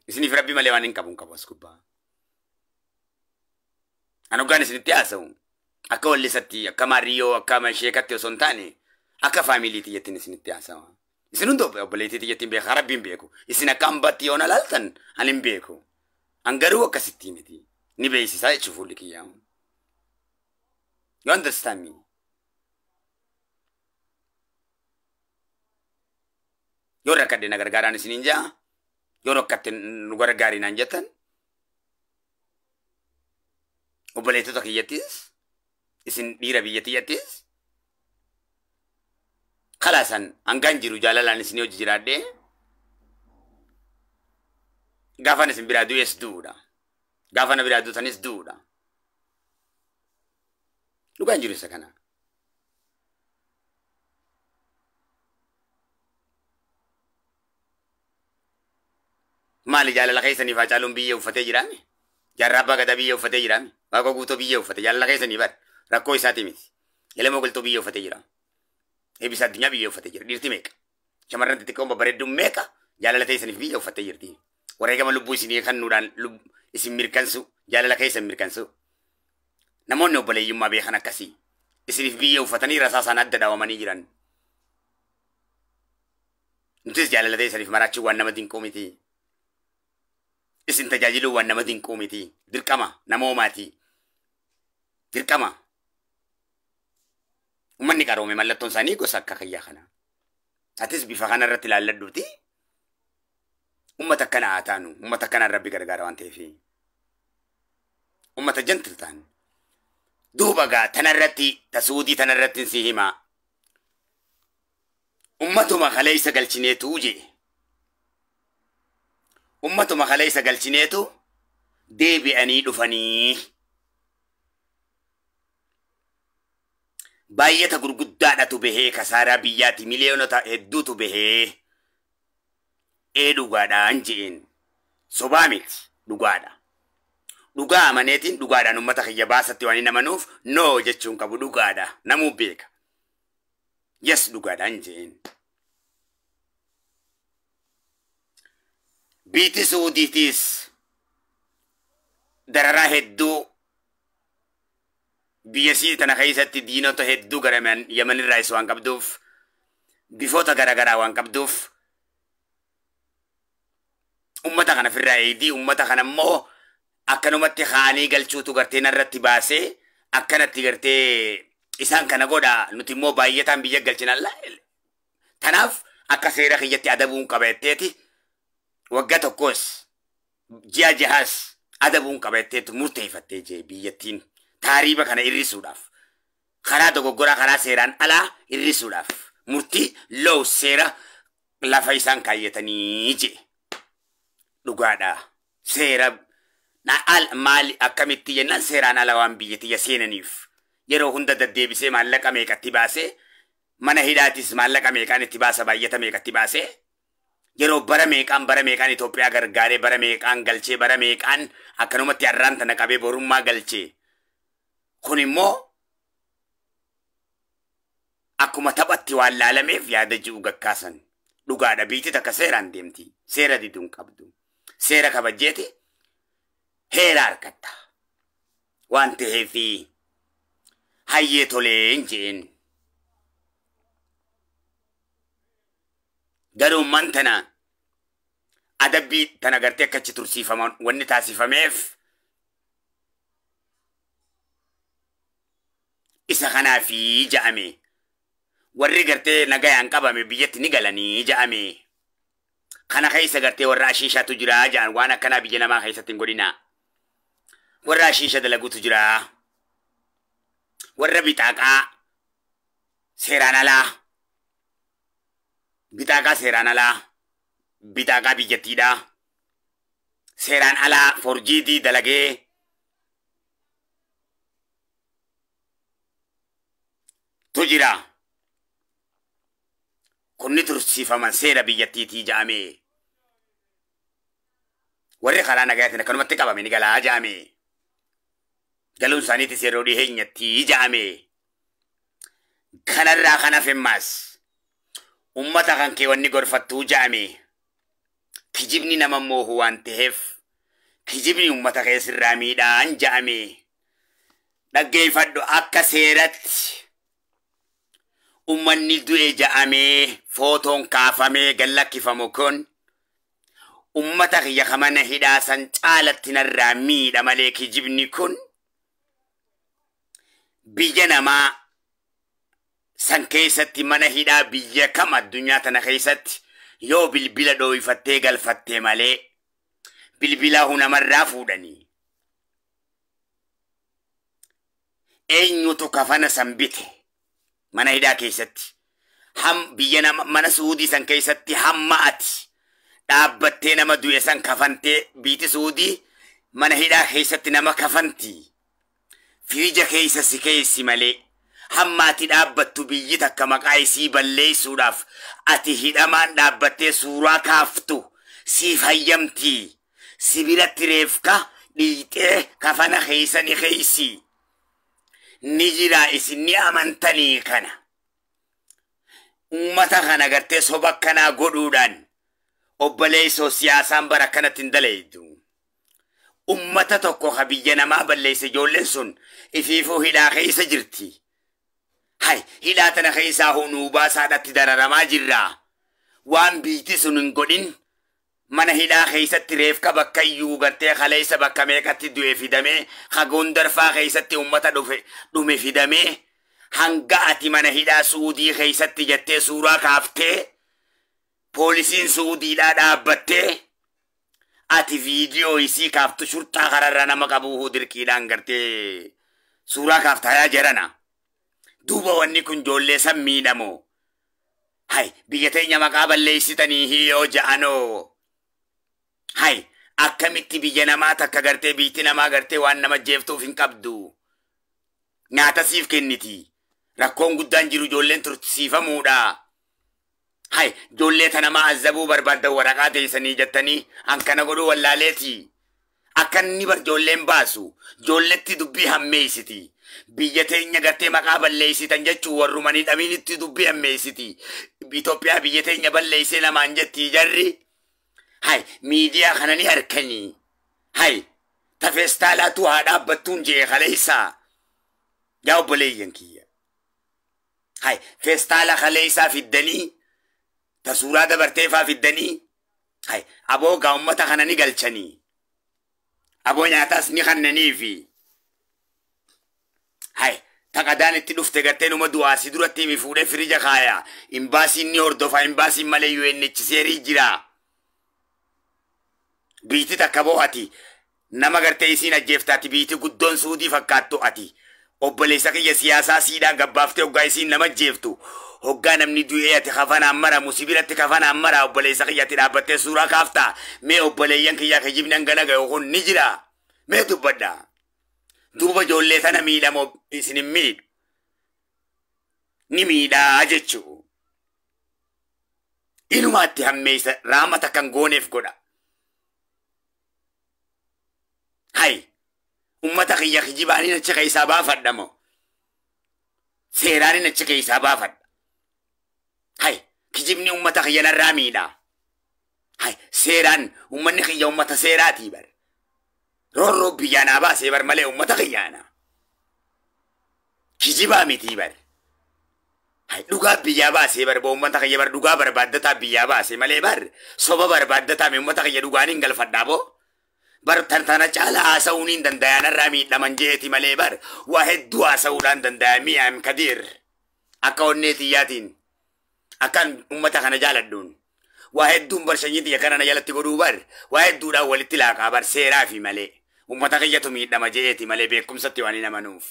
Isiniif rabbi malee waan hin qabu hin qabu as gubbaa. An hoggaan isinitti haasa'u akka wallisatti akka maariyyoo akka sheekatti osoo hin taane akka faamilii tiyyattiin isinitti haasawa. Isin hundi obboleettii tiyyattiin beeka rabbiin beeku. Isin akka hambatti yoo na laaltan ani hin beeku. An garuu akkasitti miti. Ni beeksisaa jechuun fuulli kiyyaa. You understand me? Yoo rakkadhe na gargaaraan isiniin jaa. Yoo rakkatte nu gargaari naan jettan. Obboleettota kiyyattis isin dhiira biyya tiyyattis kalaasan hangaan jiru jaalalaan isinii hojii jiraadhee gaafan isin biraa du'es du'uudha. Gaafa na biraa duutanis du'uudha. Dhugaan jiru isa kana. Maali jaalala keessaniif Haacaaluun biyya uffatee jiraame? Jaarraa abbaa gadaa biyya uffatee jiraame? Waaqoo guutuu biyya uffate jaalala keessanii bar rakkoo isaati miti. Elemoo Qilxuu biyya uffatee jira. Eebbisa Addunyaa biyya uffatee jira. Dhiirti meeqa? Shamarran xixiqqoon babbareedduun meeqa? Jaalala teessaniif biyya uffattee jirti. Wareegama lubbuu isinii kennuudhaan isin mirkansu, jaalala keessan mirkansu. Namoonni obboleeyyummaa beekan akkasii. Isiniif biyya uffatanii rasaasaan adda dhaawamanii jiran. Nutis jaalala teessaniif maraachuu waan nama dinquu miti. Isin tajaajiluu waan nama dinquu miti. Dirqama namoomaati. Dirqama. Uummanni qaroome mallattoon isaanii gosa akka kayyaa kana. Atis bifa kana irratti ilaalladhuuti. Uummata akkana haa taanu. Uummata akkanaan Rabbi gargaara waan ta'eef. Uummata jantil ta'an. Duuba gaa tanarratti tasuudii tanarratti si himaa. Ummatuma kaleessa galchineetu jee. Ummatuma kaleessa galchineetu deebi'anii dhufanii. Baay'ata gurguddaadhatu bahee kasaaraa biyyaati miliyoonota hedduutu bahee. Ee dhugaadhaan je'een. Sobaa miti dhugaadha. Dhugaa amaneetiin dhugaadhaan uummata kiyya baasatti waan hin amanuuf noo jechuun qabu dhugaadha. Namuu beeka. Yes dhugaadhaan je'een. Biiti Suudiitiis dararaa hedduu biyya sii tana keessatti diinota hedduu gara Yamanirraa isa waan qabduuf bifoota garaagaraa waan qabduuf ummata kana ofirraa eegdii ummata kana immoo akkanumatti haanii galchuutu gartee narratti baasee akkanatti gartee isaan kana godha nuti immoo baay'ataan biyya galchina. Tanaaf akka seera kiyyatti adabuun qaba jetteeti waggaa tokkos ji'a jahaas adabuun qaba jetteetu murteeffattee jee biyyattiin taariiba kana hir'isuudhaaf karaa dogoggoraa karaa seeraan alaa hir'isuudhaaf murtii loo seera lafa isaan kaayyatanii jee. Dhugaadha. Seera maali akkamitti jennaan seeraan ala waan biyya tiyya seenaniif yeroo hunda deddeebisee maallaqa meeqatti baasee mana hidhaatis maallaqa meeqaan itti baasa baay'ata meeqatti baasee yeroo bara meeqaan Itoophiyaa gargaaree bara meeqaan galchee bara meeqaan akkanumatti har'aan tana qabee borummaa galchee kun immoo akkuma taphatti waan laalameef yaada ji'u gakkaasan dhugaadha. Biitti takka seeraan deemti, seera diduun qabdu, seera kabajjeeti heera harkatta waan ta'eef hayyee toleen jeen. Garuu man tana adabbii tana gartee akkachi tursiifaman wanni taasifameef isa kanaafi ja'ame. Warri gartee nagayaan qabame biyyatti ni galanii ja'ame. Kana keessa gartee warra ashiishaatu jira ja'an waan akkanaa biyya namaa keessatti hin godhina. Warra ashiisha dalaguutu jira. Warra bixaaqaa seeraan alaa. Bixaaqaa seeraan alaa. Bixaaqaa biyyattiidha. Seeraan alaa forjiitii dalagee. Tu jira. Kunni tursiifaman seera biyyattiitii ja'ame. Warri karaa nagayaatiin akkanumatti qabame ni galaa ja'ame. Galuun isaaniitis yeroo dhiheenyatti ja'ame. Kanarraa kan hafe ammaas ummata kan kee wanni gorfattuu ja'ame. Kijibni nama moohu waan ta'eef kijibni ummata keessirraa miidhaan ja'ame. Dhaggeeffadhu akka seeratti ummanni du'e ja'amee footoon kaafamee gallakkifamu kun ummata kiyya mana hidhaa san caalatti narraa miidha malee kijibni kun biyya namaa san keessatti mana hidhaa biyya kam addunyaa tana keessatti yoo bilbila dhooyfattee galfattee malee bilbila hunamarraa fuudhanii. Eenyutu kafana san bite mana hidhaa keessatti ham biyya nama mana Suudii san keessatti hamma ati dhaabbattee nama du'e san kafantee biiti Suudii mana hidhaa keessatti nama kafanti. Firija keessa si keessi malee hamma ati dhaabbattu biyyi takka maqaa isii balleessuudhaaf ati hidhamaan dhaabbattee suuraa kaaftu siif hayyamti. Si biratti reefka dhiixee kafana keessa ni keessi. Ni jira isin ni amantanii kana. Uummata kana gartee soba akkanaa godhuudhaan obboleessoo siyaasaan bara akkanatti hin dalaydu. Uummata tokko ka biyya namaa balleesse ijoolleen sun ifiifuu hidhaa keessa jirti. Hay hidhaa tana keessaa hunuu baasaadhaatti dararamaa jirra. Waan biitti sun hin godhin mana hidhaa keessatti reefka bakka iyyuu gartee kaleessa bakka meeqatti du'e fidamee hagoondarfaa keessatti uummata dhume fidamee hanga ati mana hidhaa Suudii keessatti jettee suuraa kaaftee poolisiin Suudiidhaa dhaabbattee ati viidiyoo isii kaaftu shurxaa kararra nama qabuu dirqiidhaan gartee suuraa kaaftaa yaa jarana. Duuba wanni kun ijoollee san miidhamoo. Hay biyya teenya maqaa balleessitanii hiyyoo ja'anoo. Hay akkamitti biyya namaa takka gartee biitti namaa gartee waan nama jeeftuuf hin qabdu. Nyaata siif kenniti. Rakkoon guddaan jiru ijoolleen tursiifamuudha. Hay ijoollee tana namaa azabuu barbaaddan waraqaa teessanii jettanii hankana godhuu wallaaleeti. Akka inni bar ijoolleen baasu ijoolletti dubbii hammeessiti. Biyya teenya gartee maqaa balleessitan jechuun warrumanii dhamiinitti dubbii hammeessiti. Itoophiyaa biyya teenya balleessee namaan jetti jarri. Hay miidiyaa kana ni harkanii. Hay tafeestaalaatu haa dhaabbattuun jee kaleessaa. Yaa obboleeyyan kiyya. Hay feestaala kaleessaa fiddanii ta suuraa dabarteefaa fiddanii. Hay aboo gaa uummata kana ni galchanii. Aboo nyaataas ni kannaniifi. Hay taqadaan itti dhufte gartee numa du'aa si duratti himi fuudhee firija kaaya. Imbaasiin ni hordofa imbaasiin malee UNHCR jira. Biitti takka bo'ati nama gartee isiin ajjeeftaati biitti guddoon Suudii fakkaattu ati. Obboleessa kiyya siyaasaa siidhaa gabbaaftee hoggaa isiin nama ajjeeftu. Hoggaa namni du'ee ati kafanaan maramu sibiratti kafanaan mara obboleessa kiyya ati dhaabbattee suuraa kaaftaa. Mee obboleeyyan kiyya kijibni hangana gahu kun ni jira. Mee dubbadha. Duuba ijoollee tana miidhamoo isin hin miidhu. Ni miidhaa jechuu. Inumaatti hammeessa raamata kan gooneef godha. Hay ummata kiyya kijibaaniin achi keessaa baafadha moo seeraaniin achi keessaa baafadha. Hay kijibni ummata kiyya narraa miidha. Hay seeraan ummanni kiyya ummata seeraatii bar. Roorroo biyyaa naa baasee bar malee ummata kiyyaana. Kijibaa mitii bar. Hay dhugaa biyyaa baasee bar boo ummata kiyya bar dhugaa barbaaddataa biyyaa baasee malee bar soba barbaaddataa mi ummata kiyya dhugaan hin galfadhaa boo. Bar tana caalaa haasa'uun hin danda'an irraa miidhaman jeeti malee bar waa hedduu haasa'uudhaan danda'a mi'aam kadiir akka onnee tiyyaatiin akkan uummata kana jaaladhuun waa hedduun bar sanyii tiyya kana na jalatti godhuu bar waa hedduudhaan walitti laaqaa bar seeraa fi malee uummata kiyyatu miidhama jeeti malee beekumsatti waan hin amanuuf.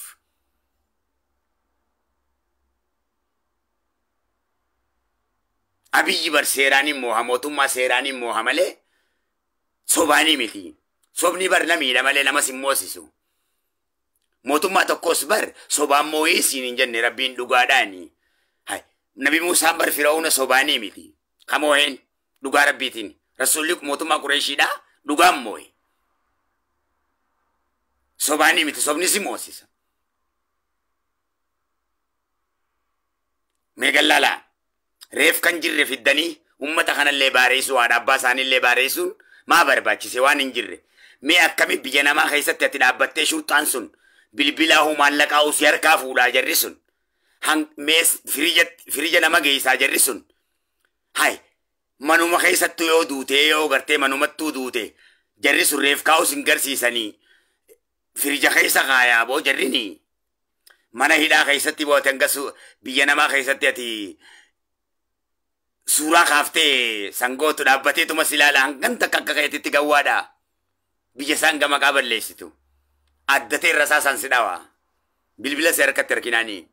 Abiyyi bar seeraan hin mooha mootummaa seeraan hin mooha malee sobaanii miti. Sobni bar namiidha malee namas hin moosisu. Mootummaa tokkos bar sobaan moo'ee siin hin jenne rabbiin dhugaadhaani. Nabi Muusaan bar Fir'auna sobaanii miti. Kamooheen dhugaa rabbiitiin. Rasuulli mootummaa Qureeshiidhaa dhugaan moo'e. Sobaanii miti sobni si moosisa. Mee gallaalaa reef kan jirre fiddanii uummata kanallee baareessuu haadha abbaa isaaniillee baareessuun maa barbaachise waan hin jirre. Mee akkami biyya namaa keessatti ati dhaabbattee shurxaan sun bilbilaa hoo maallaqaa si harkaa fuudhaa jarri sun. Mee firija nama geessaa jarri sun. Hay manuma keessattuu yoo duute yoo gartee manumattuu duute jarri sun reef kaa'us hin garsiisanii firija keessa kaayaa boo jarrini. Mana hidhaa keessatti boote hanga biyya namaa keessatti ati suuraa kaaftee sangootu dhaabbateetuma si ilaala hangan takka akka keetitti gawwaadha. Biyya isaan gama maqaa balleessitu. Addatee irra isaa san si dhawa. Bilbila si harkatti harkinaanii.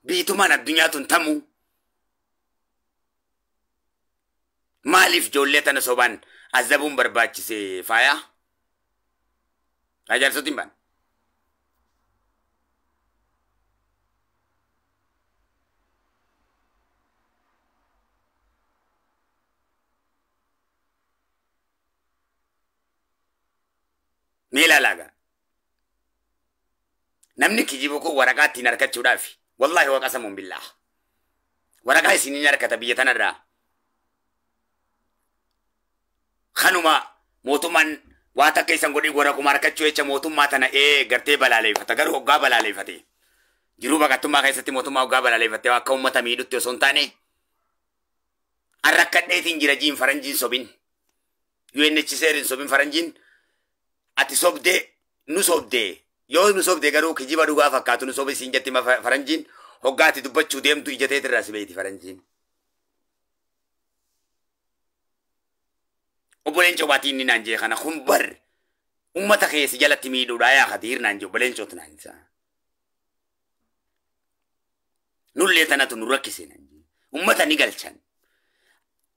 Biitumaan addunyaa tun tamuu. Maaliif ijoollee tana sobaan azabuun barbaachise faayaa? Ajaa'ibsootiin baan. Mee ilaalaa. Namni kijibu kun waraqaa ittiin harkachuudhaaf. Wallaahi waqasamuun billaah. Waraqaa isiniin harkata biyya tanarraa. Kanuma mootummaan waa takka isan godhii waraquma harkachuu jecha mootummaa tana gartee balaaleeffata. Garuu hoggaa balaaleeffate. Jiruu baqattummaa keessatti mootummaa hoggaa balaaleeffatte akka uummata miidhutti osoo hin taane arrakkadheetiin jira jiin faranjiin sobin. UNHCR hin sobin faranjiin ati sobdee nu sobdee yoo nu sobdee garuu kijiba dhugaa fakkaatu nu sobe siin jetti faranjiin hoggaa ati dubbachuu deemtu ija teetirraa si beeti faranjiin. Obbo Leencoo baatii inni naan jee kana kun bar uummata keessa jalatti miidhuudhaa yaa Kadiir naan jee Obbo Leencootu naan isaa. Nullee tanatu nu rakkise naan jee uummata ni galchan.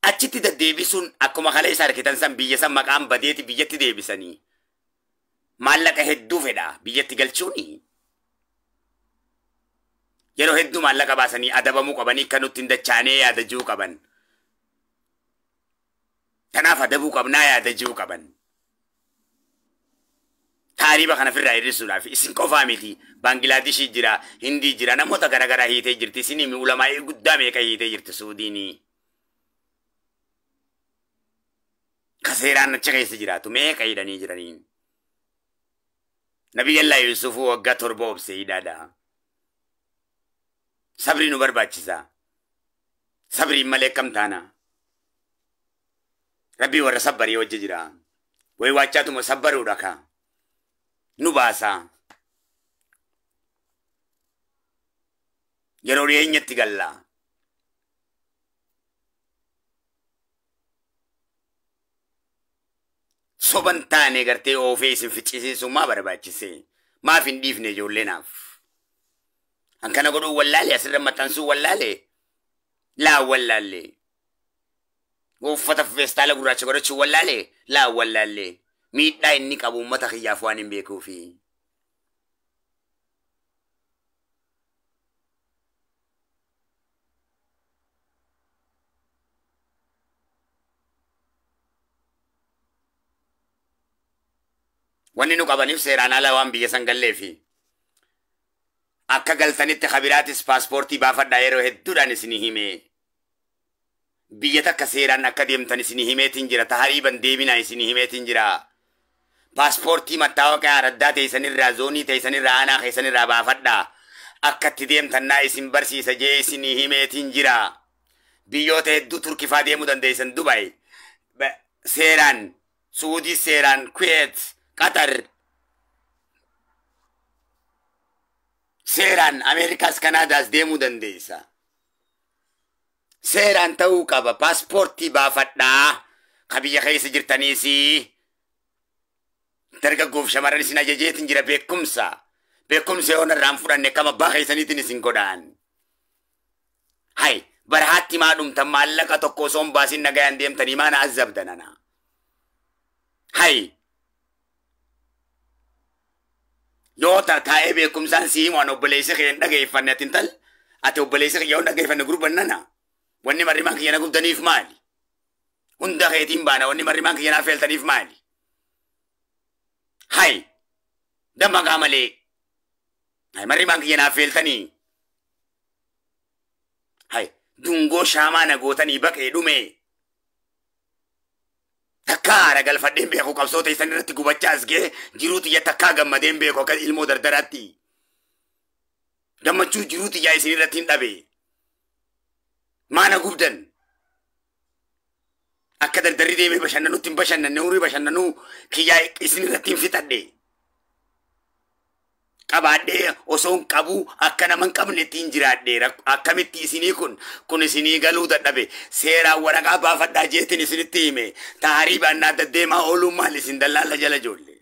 Achitti deddeebisuun akkuma kaleessa harkitan san biyya san maqaan badeeti biyyatti deebisanii. Maallaqa hedduu fedha biyyatti galchuuni. Yeroo hedduu maallaqa baasanii adabamuu qabanii kan nutti hin dachaanee yaadajuu qaban. Kanaaf adabuu qabnaa yaadajuu qaban. Taariba kana ofirraa hir'isuudhaaf isin qofaa miti. Baangilaadishii jira, Hindii jira, namoota garaagaraa hiitee jirti. Isin ulamaa guddaa meeqa hiitee jirti Suudiinii. Kaseeraan achi keessa jiraatu meeqa hidhanii jiraniin. Nabiyyallaa Yuusufuu waggaa 7 obsee hidhaadha. Sabri nu barbaachisa. Sabriin malee akkam taana? Rabbii warra sabbarii hojii jira. Wayi waachaatuma sabbaruudha ka. Nu baasa. Yeroo dhiyeenyatti galla. Soban taane gartee oofee isin ficcisiisuu maa barbaachise? Maaf hin dhiifne ijoollee naaf? An kana godhuu wallaale asirra maxxansuu wallaale? Laa wallaalle. Uffata feestaala gurraacha godhachuu wallaale? Laa wallaalle. Miidhaa inni qabu uummata kiyyaaf waan hin beekuufi. Wanni nu qabaniif seeraan ala waan biyya san galleefi. Akka galtanitti kabiraatis paaspoortii baafadhaa yeroo hedduudhaan isinii hime. Biyya takka seeraan akka deemtan isinii himeetiin jira. Tahariiban deebinaa isinii himeetiin jira. Paaspoortii mattaawaqaa araddaa teessanirraa, zoonii teessanirraa, aanaa keessanirraa baafadhaa. Akka itti deemtan naa isin barsiisa jee isinii himeetiin jira. Biyyoota hedduu Turkifaa deemuu dandeessan Dubaay. Seeraan, Suudii seeraan, Kuweet, Qatar. Seeraan Ameerikaas Kanaadaas deemuu dandeessa. Seeraan ta'uu qaba. Paaspoortii baafadhaa. Ka biyya keessa jirtaniis dargaggoof shamarran isin ajajeetiin jira beekumsa. Beekumsa yoo narraan fudhanne kam abbaa keessaniitiin isin godhaan. Hai barahaatti maa dhumtan maallaqa tokko osoo hin baasin nagayaan deemtanii maa na azabdanana. Hai yoo taa'ee beekumsaan si himu an obboleessi kee hin dhageeffanne ati intal ati obboleessi kee yoo hin dhageeffanne gurbannana. Wanni marrimaan kiyya na gubdaniif maali? Hunda keetiin baana wanni marrimaan kiyya na feeltaniif maali? Hai dammaqaa malee. Hai marrimaan kiyya na feeltanii. Hai dungoo shaamaa na gootanii baqee dhume. Takkaa haara galfadheen beeku qabsoo teessan irratti gubachaa as ga'e jiruu xiyya takkaa gammadeen beeku akka ilmoo dardaraatti. Gammachuu jiruu xiyyaa isin irratti hin dhabe. Maana gubdan. Akka dardarri deemee bashannanutti hin bashannanne umurii bashannanuu kiyyaa isin irratti hin fixadhe. Qabaadhee osoo hin qabu akka nama hin qabne ittiin jiraadhe akkamitti isinii kun isinii galuu dadhabe seeraan waraqaa baafadhaa jeetiin isinitti hime taarii baannaa deddeemaa ooluun maal isin dallaala jala ijoollee.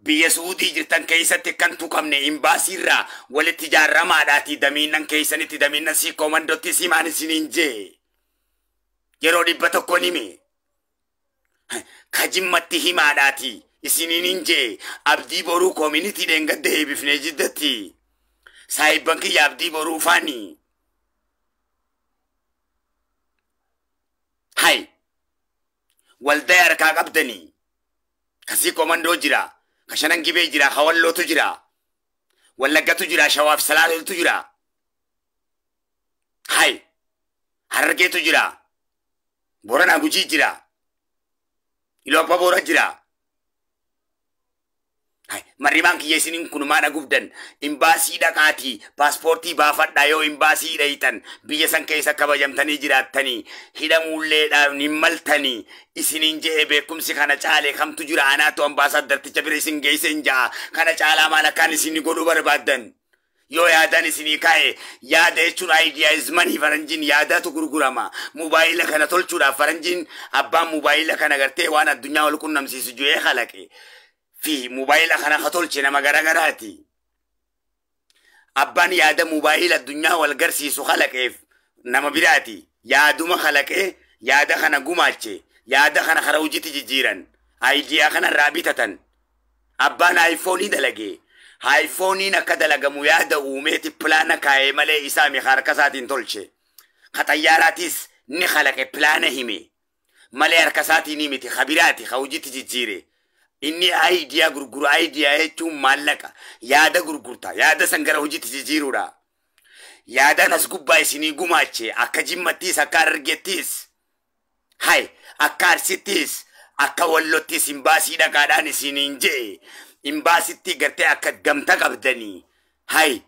Biyya Suudii jirtan keessatti kan tuqamne imbaasiirraa walitti ijaaramaadhaatii damiinnan keessanitti damiinnan sii koomandootti simaan isiniin jee yeroo 100 hime. Kajimmatti himaadhaati isiniin hin jee abdii boruu koomunitii dheengadde eebifnee jiddatti saayibban kiyya abdii boruu faani. Hai waldaa harkaa qabdanii Kasii komandoo jira. Ka Shanan Gibee jira. Ka Wallootu jira. Wallaggatu jira. Shawaaf Salaaleetu jira. Hay. Harargeetu jira. Boranaa Gujii jira. Iluu Abbaa Boora jira. Marrimaan kiyya isiniin kun maadha gubdan imbaasii dhaqaatii paaspoortii baafadhaa yoo imbaasii dhayitan biyya san keessa kabajamtanii jiraattanii hidhamuulleedhaan hin maltanii isiniin je'e. Beekumsi kana caale kamtu jira? Anaatu ambaasaaddarticha bira isin geesse hin ja'a. Kana caalaa maal akkaan isin godhuu barbaaddan? Yoo yaadan isinii kaa'e, yaada jechuun idea is money. Faranjiin yaadatu gurgurama. Mobaayila kana tolchuudhaaf faranjiin abbaan mobaayila kana gartee waan addunyaa wal qunnamsiisu ju'ee kalaqe fi mobaayila kana ka tolche nama garagaraati. Abbaan yaada mobaayila addunyaa wal garsiisu kalaqeef nama biraati. Yaaduma kalaqee yaada kana gumaache, yaada kana karaa hojiitti jijjiiran, idea kana irraa bitatan. Abbaan aayifoonii dalagee aayifooniin akka dalagamu yaada uumeeti pilaana kaa'ee malee isaa mi harka isaatiin tolche. Ka xayyaaraatis ni kalaqe, pilaana hime malee harka isaatiin miti, kabiraati ka hojiitti jijjiire. Inni idea gurguru. Idea jechuun maallaqa. Yaada gurgurta, yaada san gara hojiitti jijjiiruudha. Yaadaan as gubbaa isinii gumaache, akka Jimmattiis, akka Harargeettiis, hay, akka Arsittiis, akka Wallottiis imbaasii dhaqaadhaan isiniin je'e. Imbaasitti gartee akka gamta qabdanii, hay,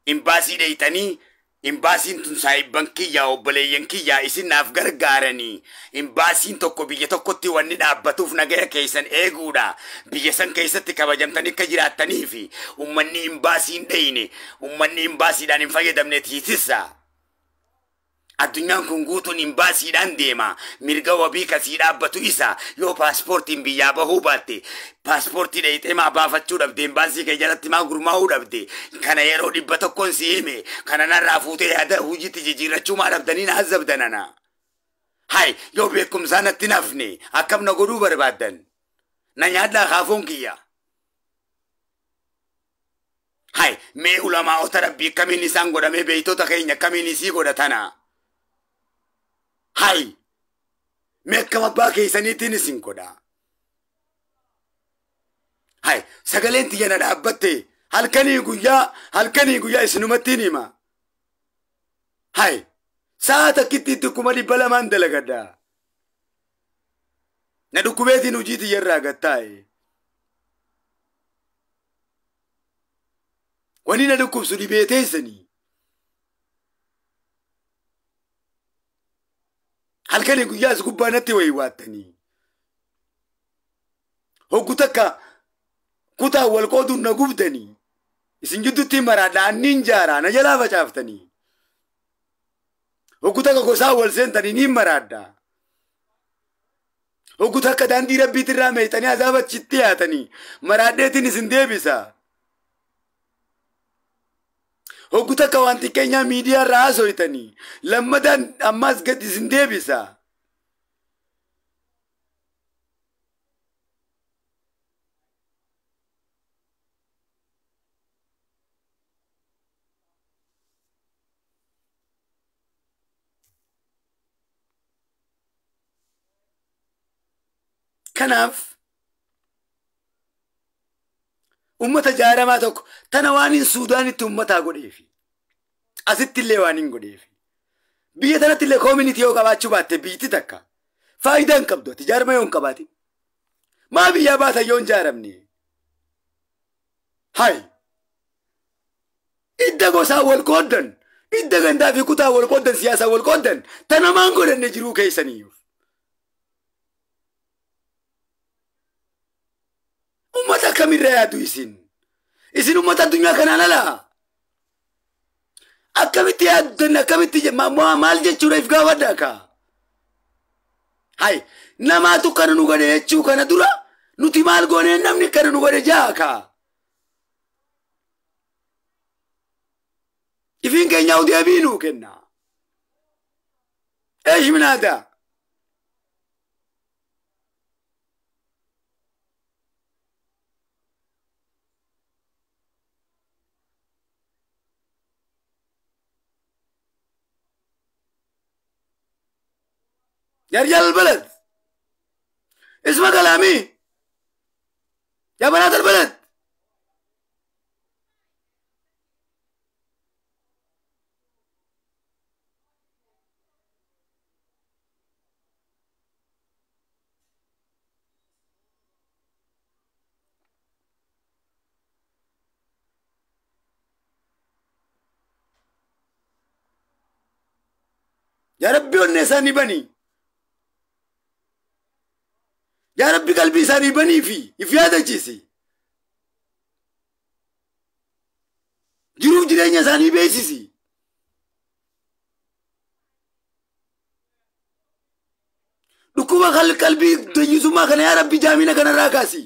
imbaasii dheeyxanii, imbaasiin tun saayibban kiyyaa, obboleeyyan kiyyaa isin naaf gargaaranii. Imbaasiin tokko biyya tokkotti wanni dhaabbatuuf nagaya keessan eeguudha. Biyya san keessatti kabajamtanii akka jiraattanii fi ummanni imbaasiin dheyne, ummanni imbaasiidhaan hin fayyadamne tiitissa. Addunyaan kun guutuun imbaasiidhaan deema. Mirga wabii kasii dhaabbatu isa. Yoo paaspoortiin biyyaa bahuu baatte, paaspoortii dheeyxee maa baafachuu dhabde? Imbaasii kee jalatti maa gurmaa'uu dhabde? Kana yeroo 100n si hime, kana narraa fuutee yaada hojiitti jijjiirrachuu maa dhabdanii na hazzabdanana? Hay, yoo beekumsaa natti nafne akkam na godhuu barbaaddan? Na nyaadhaa kaafoon kiyya. Hay, mee ulamaa'ota rabbii akkamiin isaan godhamee, beeytota keenya akkamiin isii godhatana? Hay, mee akkam abbaa keessaniitiin isin godha? Hay, sagaleen tiyya na dhaabbatte, halkanii guyyaa, halkanii guyyaa isinumattiin hima. Hay, sa'a takkitti itti 200,000 dalagadha. Na dhukkubeetiin hojii tiyyarraa gattaa'e. Wani na dhukkubsu dhibee teessanii. Halkanii guyyaas gubbaa natti wayiwaattanii. Hoggu takka kutaa wal qooduun na gubdanii. Isin jidduutti maraadha, anniin jaaraa na jalaa facaaftanii. Hoggu takka gosaa wal seentanii niin maraadha. Hoggu takka daandii rabbiitirraa meeyxanii azaabachitti yaatanii maraadheetiin isin deebisa. Hoggu takka waan xiqqeenyaa miidiyaa irraa haasoytanii lammadaan ammaas gad isin deebisa. Kanaaf ummata jaaramaa tokko tana waan hin Suudaanitti ummataa godheefi. Asitti illee waan hin godheefi. Biyya tanatti illee community yoo qabaachuu baatte biyyi takka faayidaa hin qabdu, ati jaarma yoo hin qabaatin. Maa biyyaa baatan yoo hin jaaramne? Hay! Idda gosaa wal qooddan, idda gandaa fi kutaa wal qooddan, siyaasaa wal qooddan, tana maan godhanne jiruu keessaniif? Ummata akkamirra yaadu isin? Isin ummata addunyaa kanaan alaa? Akkamitti yaaddan, akkamitti maal jechuudha, if gaafadhaa kaa? Hay, namaatu kana nu godhe jechuu kana dura nuti maal goonee namni kana nu godhe jaa kaa? Ifiin keenya deebii nuu kenna. ايش من هذا؟ يا رجال البلد، اسمع كلامي. Yaa banaat albalad. Yaa Rabbi onnee isaanii banii. Yaa Rabbi qalbii isaanii banii fi if yaadachiisi. Jiruuf jireenya isaanii beeksisi. Dhukkuba qalbii dayyisummaa kana yaa Rabbi jaamina kanarraa kaasi.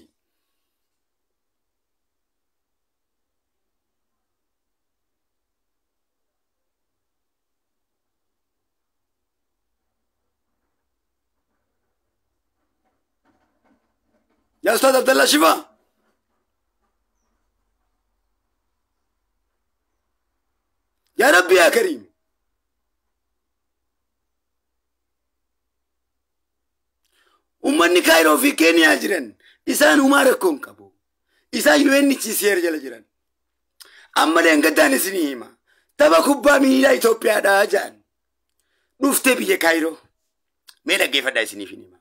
يا أستاذ عبد الله شفا يا ربي يا كريم. Ummanni Kaayiroo fi Keeniyaa jiran isaan humaa rakkoon qabu. Isaan UNHCR jala jiran. Amma deengaddaan isinii hima. Tapha kubbaa miilaa Itoophiyaadhaa jedhan. Dhuftee biyya Kaayiroo. Mee dhaggeeffadhaa isiniif hin hima.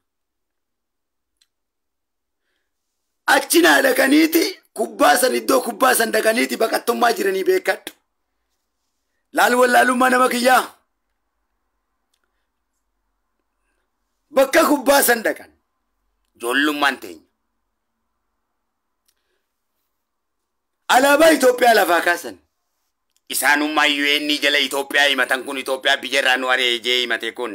Achi naa dhaqaniiti kubbaa san iddoo kubbaa san dhaqaniiti baqattummaa jiranii beekadhu. Laalu wallaalummaa nama kiyyaa. Bakka kubbaa san dhaqan. Ijoollummaan teenya. Alaabaa Itoophiyaa lafaa kaasan. Isaanummaa UN jala Itoophiyaa himatan kun Itoophiyaa biyya irraa nu ari'ee jee himate kun.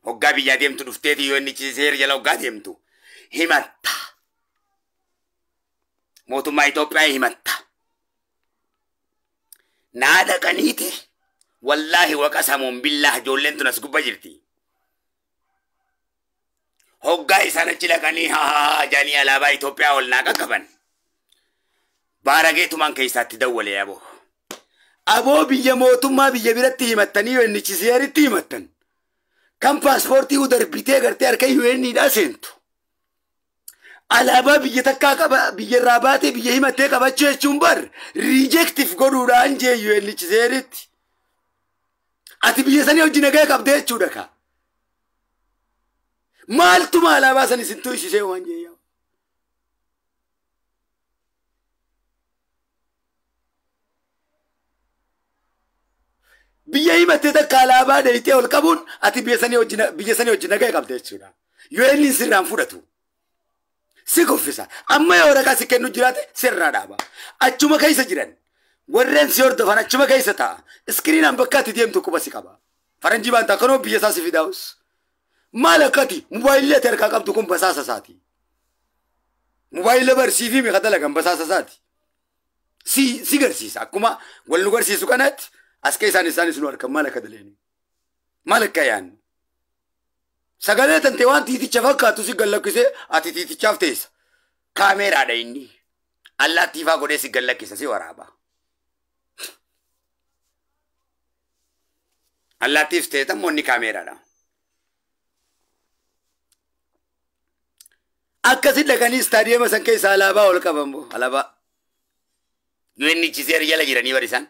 Hoggaa biyyaa deemtu dhufteeti UNHCR jala hoggaa deemtu. Himatta. Mootummaa Itoophiyaa himatta. Naa dhaqaniiti. Wallaahi waqa samuun billaah ijoolleen tun as gubba jirti. Hoggaa isaan achi dhaqanii haa jaanii alaabaa Itoophiyaa ol naa qaqqaban. Baarageetumaan keessaatti dawwalee aboo. Aboo biyya mootummaa biyya biratti himattanii UNHCR'tti himattan. Kan paaspoortii darbitee gartee harka UN'dhaa seentu. Alaabaa biyya takkaa qaba biyya irraa baatee biyya himattee qabachuu jechuun bar riijektiif godhuudhaan jee UNHCR'tti. Ati biyya sanii hojii nagaa qabdee jechuudha kaa. Maaltuma alaabaa san isin tuysisee waan jee yaa. Biyya himattee takka alaabaa dheeyitee ol qabuun ati biyya sanii hojii nagaa qabdee jechuudha. UN sirraan fudhatu. Si kuffisa. Amma yoo waraqaa si kennu jiraate sirraa dhaaba. Achuma keessa jiran. Warreen si hordofan achuma keessa taa'a. Iskiriinaan bakka ati deemtu quba si qaba. Faranjii baanta akkanuma biyya isaa si fidaa'us. Maal akkati mobaayilii ati harkaa qabdu kun basaasa isaati. Mobaayila barsiifii meeqa dalagan basaasa isaati. Si garsiisa. Akkuma wal nu garsiisu kanatti as keessaan isaanis nu harkan maal akka daleenu. Maal akka yaannu. Sagalee tantee waan tiiticha fakkaatu si gallakkisee ati tiitichaaf teessa. Kaameeraadha inni. Allaattiifaa godhee si gallakkisa si waraaba. Allaattiif teessa immoo inni kaameeraadha. Akkasi dhaqanii istaadiyeema san keessa alaabaa ol qaban boo alaabaa. UNHCR jala jiranii barisan.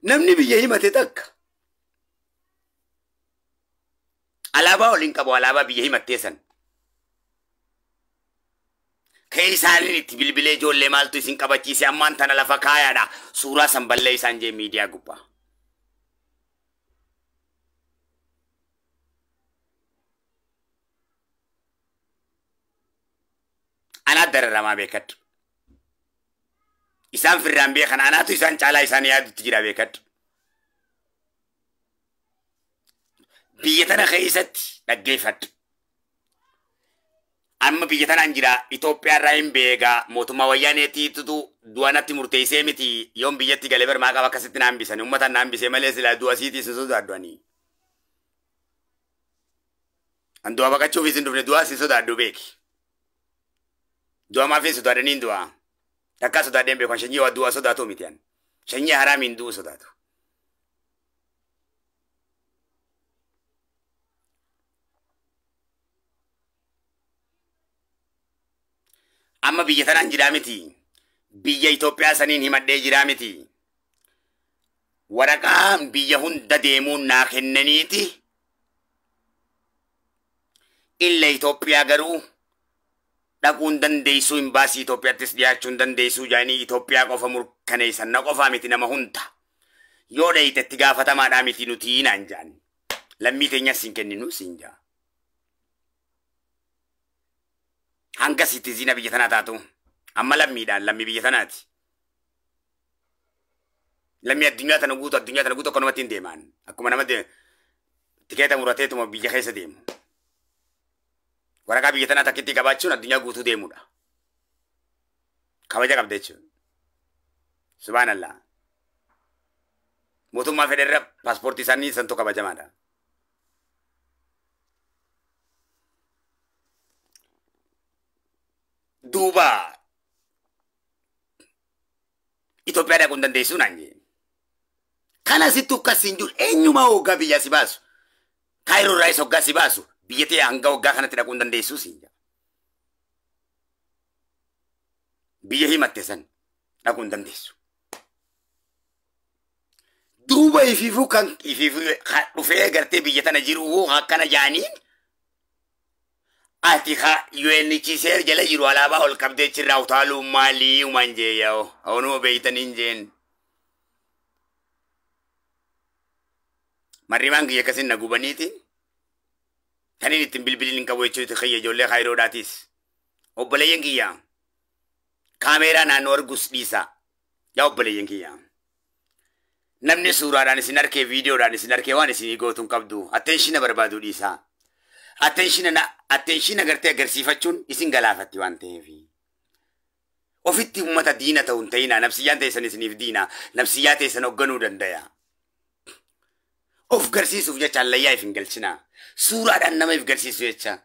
Namni biyya himate takka. Alaabaa ol hin qabu alaabaa biyya himattee san. Keessaaniin itti bilbilee ijoollee maaltu isin qabachiise ammaan tana lafa kaayaadha. Suuraa san ballee isaan jee miidiyaa gubbaa. Anaat dararamaa beekadhu. Isaan firraan beekan anaatu isaan caalaa isaan yaadutti jira beekadhu. Biyya tana keessatti dhaggeeffadhu. Amma biyya tanaan jira Itoophiyaa irraa hin beekaa mootummaa wayyaaneetiitu du'a natti murteessee miti yoon biyyatti galee barmaa qaba akkasitti na hambisan uummata na hambisee malee silaa du'a siitii isin sodaadhu ani. An du'a baqachuuf isin dhufne du'a isin sodaadhu beeki. Du'a maaf hin sodaadhaniin du'a. Takkaa sodaadheen beekan shanyii waa du'a sodaatu miti an. Shanyii haraamiin du'u sodaatu. Amma biyya tanaan jiraa miti. Biyya Itoophiyaa saniin himadhee jiraa miti. Waraqaan biyya hunda deemuun naa kennaniiti. Illa Itoophiyaa garuu dhaquun dandeessuu hin baasii Itoophiyaattis dhiyaachuu hin dandeessuu jaanii Itoophiyaa qofa murkaneessan na qofaa miti nama hunda. Yoo dhayite itti gaafatamaadhaa miti nuti naan jaan. Lammii teenyas hin kenninu siin jaa. Hanga sitti zina biyya tanaa taatu. Amma lammiidhaan lammii biyya tanaati. Lammii addunyaa tana guutu akkanumatti hin deemaan. Akkuma nama tikeeta murateetuma biyya keessa deemu. Waraqaa biyya tanaa takkitti qabaachuun addunyaa guutuu deemudha. Kabaja qabda jechuudha. Subhaanallah. Mootummaa fedherra paaspoortii isaanii santu kabajamaadha. Duuba Itoophiyaa dhaquu hin dandeessuu naan jee. Kana sittu akkas hin jiru eenyumaa hoggaa biyyaa si baasu. Kaayiroo irraayis hoggaa si baasu. Biyya ta'e hanga waggaa kanatti dhaquu hin dandeessuu siin jaa. Biyya himatte san dhaquu hin dandeessu. Duuba ifiifuu kan ifiifuu dhufee gartee biyya tana jiru akkana jaaniin ati ha UNHCR jala jiru alaabaa ol qabdee chirraa utaaluu maalii umaan jee yaa'u onuma beeytaniin jeen. Marrimaan kiyya akkasin na gubaniitiin. Kanin ittiin bilbiliin hin qabu jechuuti kiyya ijoollee kaayiroodhaatis. Obboleeyyan kiyya kaameeraa naannoo argus dhiisa. Yaa obboleeyyan kiyya. Namni suuraadhaan isin arkee viidiyoodhaan isin arkee waan isinii gootu hin qabdu. Attenshina barbaaduu dhiisa. Attenshina gartee agarsiifachuun isin galaafatti waan ta'eef. Ofitti uummata diina ta'u hin ta'inaa. Nafsiyyaan teessan isiniif diina. Nafsiyyaa teessan hoogganuu danda'a. Of garsiisuuf jecha allayyaa if hin galchinaa. Suuraadhaan nama if garsiisu jecha.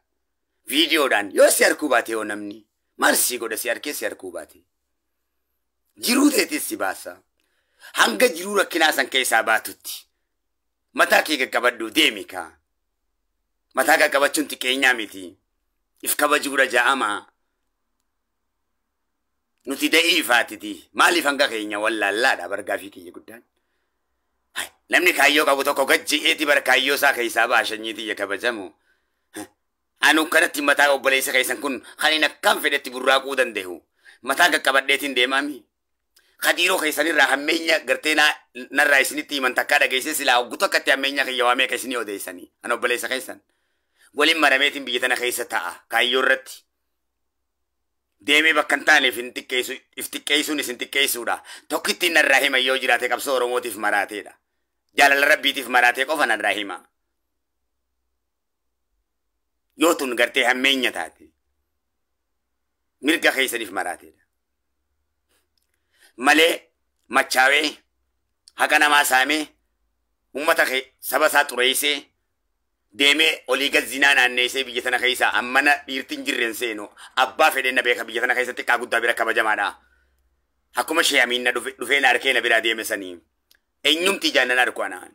Viidiyoodhaan yoo si harkuu baate yoo namni maal si godha si harkee si harkuu baate. Jiruu teetis si baasa. Hanga jiruu rakkinaa san keessaa baatutti. Mataa kee qaqqabadhu deemi kaa. Mataa qaqqabachuun xiqqeenyaa miti. If kabajuudha ja'amaa. Nuti da'iifaatiti. Maaliif hanga keenya wallaallaadha bargaafii kiyya guddaan. Namni kaayyoo qabu tokko gajji'eeti bara kaayyoo isaa keessaa ba'a shanyiitii ya kabajamu. Anu kanatti mataa obboleessa keessan kun kan inni akkam fedhetti burraaquu danda'u. Mataa qaqqabadheetiin deemaami. Kadiiroo keessanirraa hammeenya gartee narraa isinitti himan takkaa dhageessee silaa hoggutu akkatti hammeenya kiyya waa meeqa isinii odeessanii. An obboleessa keessan. Waliin marameetiin biyya tana keessa ta'a kaayyoo irratti. Deemee bakka hin taaneef if xiqqeessuun isin xiqqeessuudha. Tokkittiin narraa hima yoo jiraate qabsoo Oromootiif maraateedha. Jaalala rabbiitiif maraatee qofa narraa hima. Yoo tun gartee hammeenya taate mirga keessaniif maraateedha. Malee machaawee haqa namaa saamee uummata saba isaa xureessee deemee olii gad zinaa naanneessee biyya tana keessa ammana dhiirti hin jirreen seenu abbaa fedheen na beeka biyya tana keessatti xiqqaa guddaa bira kabajamaadha. Akkuma shee amiin na dhufee na harkee na biraa deeme sanii. Eenyumti ijaan nan arku ana.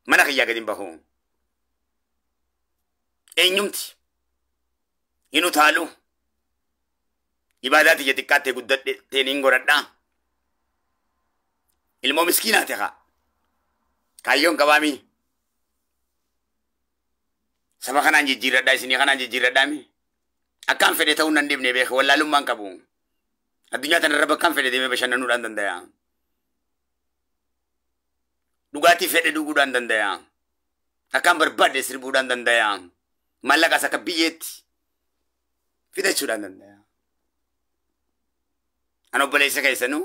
Mana kiyyaa gadi hin bahu. Eenyumti hin utaalu. Ibaadaa tiyya xiqqaattee guddadheen hin godhadhaa. Ilmoo miskiinaati haa. Kaayyoon qabaami. Saba kanaan jijjiirradhaa isinii kanaan jijjiirradhaami. Akkaan fedhe ta'uu nan dhibne beeka wallaalummaan qabu. Addunyaa tanarra bakkaan fedhe deemee bashannanuudhaan danda'a. Dhugaatii fedhe dhuguudhaan danda'a. Akkaan barbaadde sirbuudhaan danda'a. Maallaqas akka biyyeetti fidachuudhaan danda'a. An obboleessa keessanuu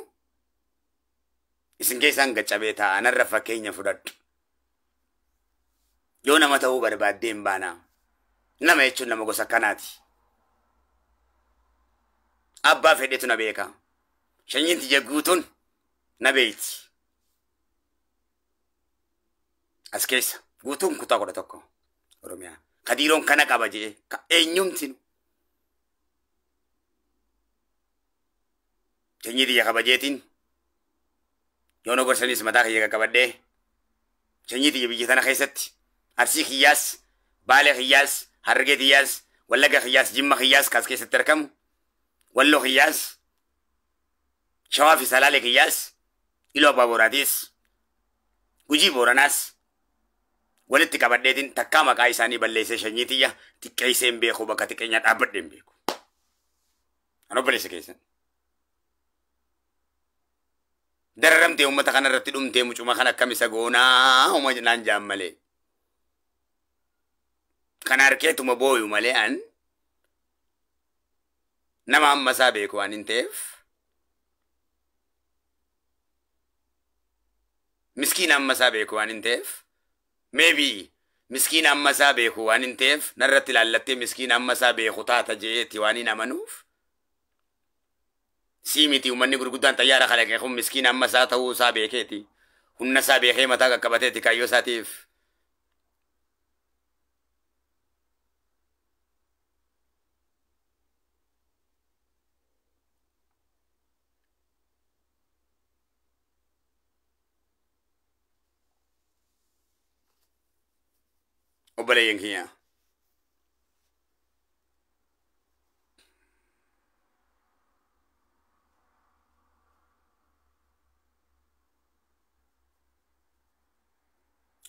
isin keessaan gaccabee ta'a anarra fakkeenya fudhadhu. Yoo nama ta'uu barbaaddee hin baana. Nama jechuun nama gosa akkanaati. Abbaa fedhetu na beeka. Shanyiin tiyya guutuun na beeyti. As keessa guutuun kutaa 11 Oromiyaa. Kadiiroon kana qaba jee eenyumtinu. Sanyii tiyya kabajeetiin yoo na gorsanis mataa kiyya qaqqabadhee sanyii tiyya biyya tana keessatti Arsii kiyyaas, Baalee kiyyaas, Harargee kiyyaas, Wallagga kiyyaas, Jimma kiyyaas kaas keessatti argamu. Walloo kiyyaas, Shawaa fi Salaalee kiyyaas, Iluu Abbaa Booraatiis, Gujii Booranaas walitti qabadheetiin takkaa maqaa isaanii balleessee sanyii tiyya xiqqeessee hin beeku, bakka xiqqeenyaa dhaabbadhee hin beeku. An obboleessa keessan. Dararamtee uummata kana irratti dhumtee mucuma kana akkam isa goonaa uma naan jaan malee. Kana harkeetuma booyu malee an nama amma isaa beeku waan hin ta'eef miskiina amma isaa beeku waan hin ta'eef maybe miskiina amma isaa beeku waan hin ta'eef narratti ilaallattee miskiina amma isaa beeku taata je'eeti waan hin amanuuf. Sii miti uummanni gurguddaan xayyaara kalaqe kun miskiina amma isaa ta'uu isaa beekeeti. Humna isaa beekee mataa qaqqabateeti kaayyoo isaatiif. Obboleeyyan kiyya.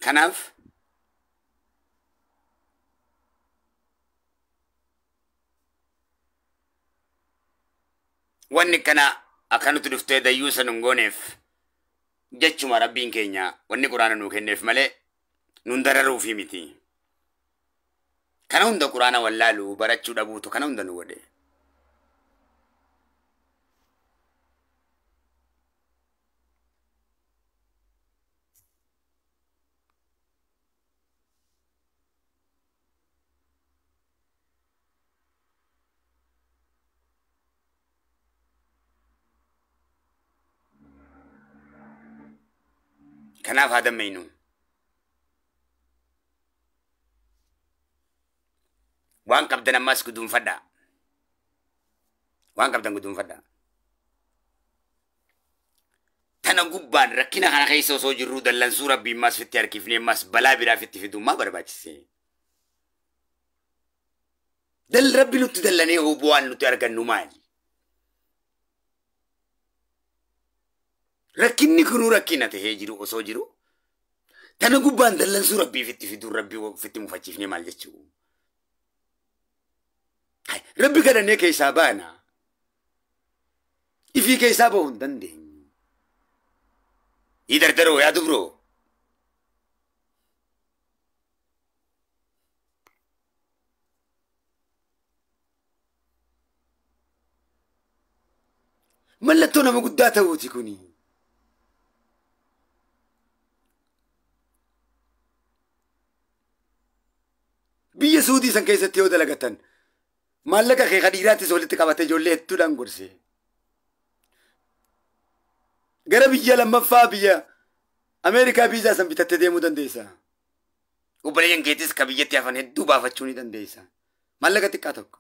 Kanaaf wanni kana akkanutti dhuftee dayyuu san hin gooneef jechuma rabbiin keenya wanni quraana nuu kenneef malee nun dararuufi miti. Kana hunda quraana wallaalu barachuu dhabuutu kana hunda nu godhe. Kanaaf haa dammaqnu. Waan qabdan ammas guduunfadhaa. Waan qabdan guduunfadhaa. Tana gubbaan rakkina kana keessa osoo jirruu dallansuu rabbii ammas fitti harkifnee ammas balaa biraa fitti fiduu maa barbaachise? Dal rabbi nutti dallanee hoo bu'aan nuti argannu maali? Rakkinni kunuu rakkina tahee jiru osoo jiru tana gubbaan dallansuu rabbii fitti fiduu rabbii fitti mufachiifnee maal jechuu? Rabbi kadhannee keessaa baana. Ifii keessaa bahuu hin dandeenyu. Ii dardaroo yaa dubroo. Mallattoo nama guddaa ta'uuti kuni. Biyya Suudii san keessatti yoo dalagatan maallaqa kee kadhiiraattis walitti qabate ijoollee hedduudhaan gorse. Gara biyya lammaffaa biyya Ameerikaa viizaa san bitattee deemuu dandeessa. Obboleeyyan keetis ka biyyatti hafan hedduu baafachuu ni dandeessa. Maallaqa xiqqaa tokko.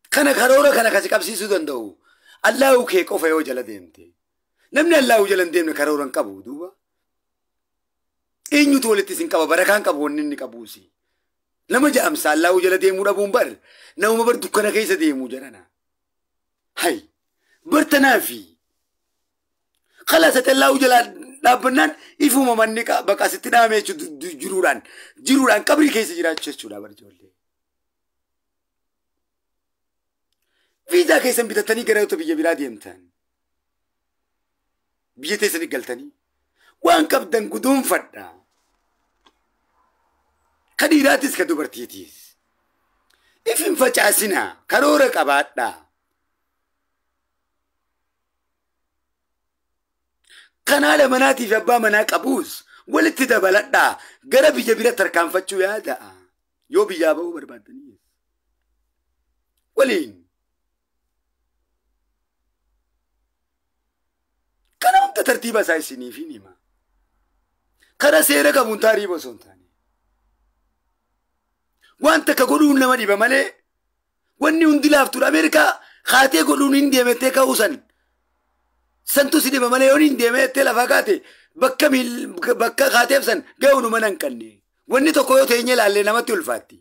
Kana karoora kana kasi qabsiisuu danda'u. Allaahuu kee qofa yoo jala deemte. Namni Allaahuu jala hin deemne karoora hin qabu duuba. Eenyutu walitti isin qaba barakaan qabu wanni inni qabuusi. Nama jaamsa Allaahuu jala deemuu dhabuun bar namuma bar dukkana keessa deemuu jedhana. Hay bartanaafi khalaasate Allaahuu jala dhaabbannaan ifuma manni baqa asitti dhaame jechuudha jiruudhaan qabrii keessa jiraachuu jechuudha bar ijoollee. Viizaa keessan bitattanii gara biyya biraa deemtan. Biyya teessanii galtanii waan qabdan guduunfadha. Ka dhiiraatis ka dubartiitis. If hin facaasinaa karoora qabaadhaa. Kan haadha manaatii fi abbaa manaa qabuus walitti dabaladhaa gara biyya bira tarkaanfachuu yaada'a. Yoo biyyaa ba'uu barbaaddanii. Waliin. Kana hunda tartiiba isaa isiniif hin hima. Kana seera qabuun taariiba osoo hin taane. Waan takka godhuun nama dhiba malee wanni hundi laaftuudha. Ameerikaa kaatee godhuun hin deemettee ka'uu san. Santu si dhiba malee yoo hin deemettee lafaa kaate bakka kaateef san ga'uun mana hin qabne. Wanni tokko yoo teenye ilaallee namatti ulfaatti.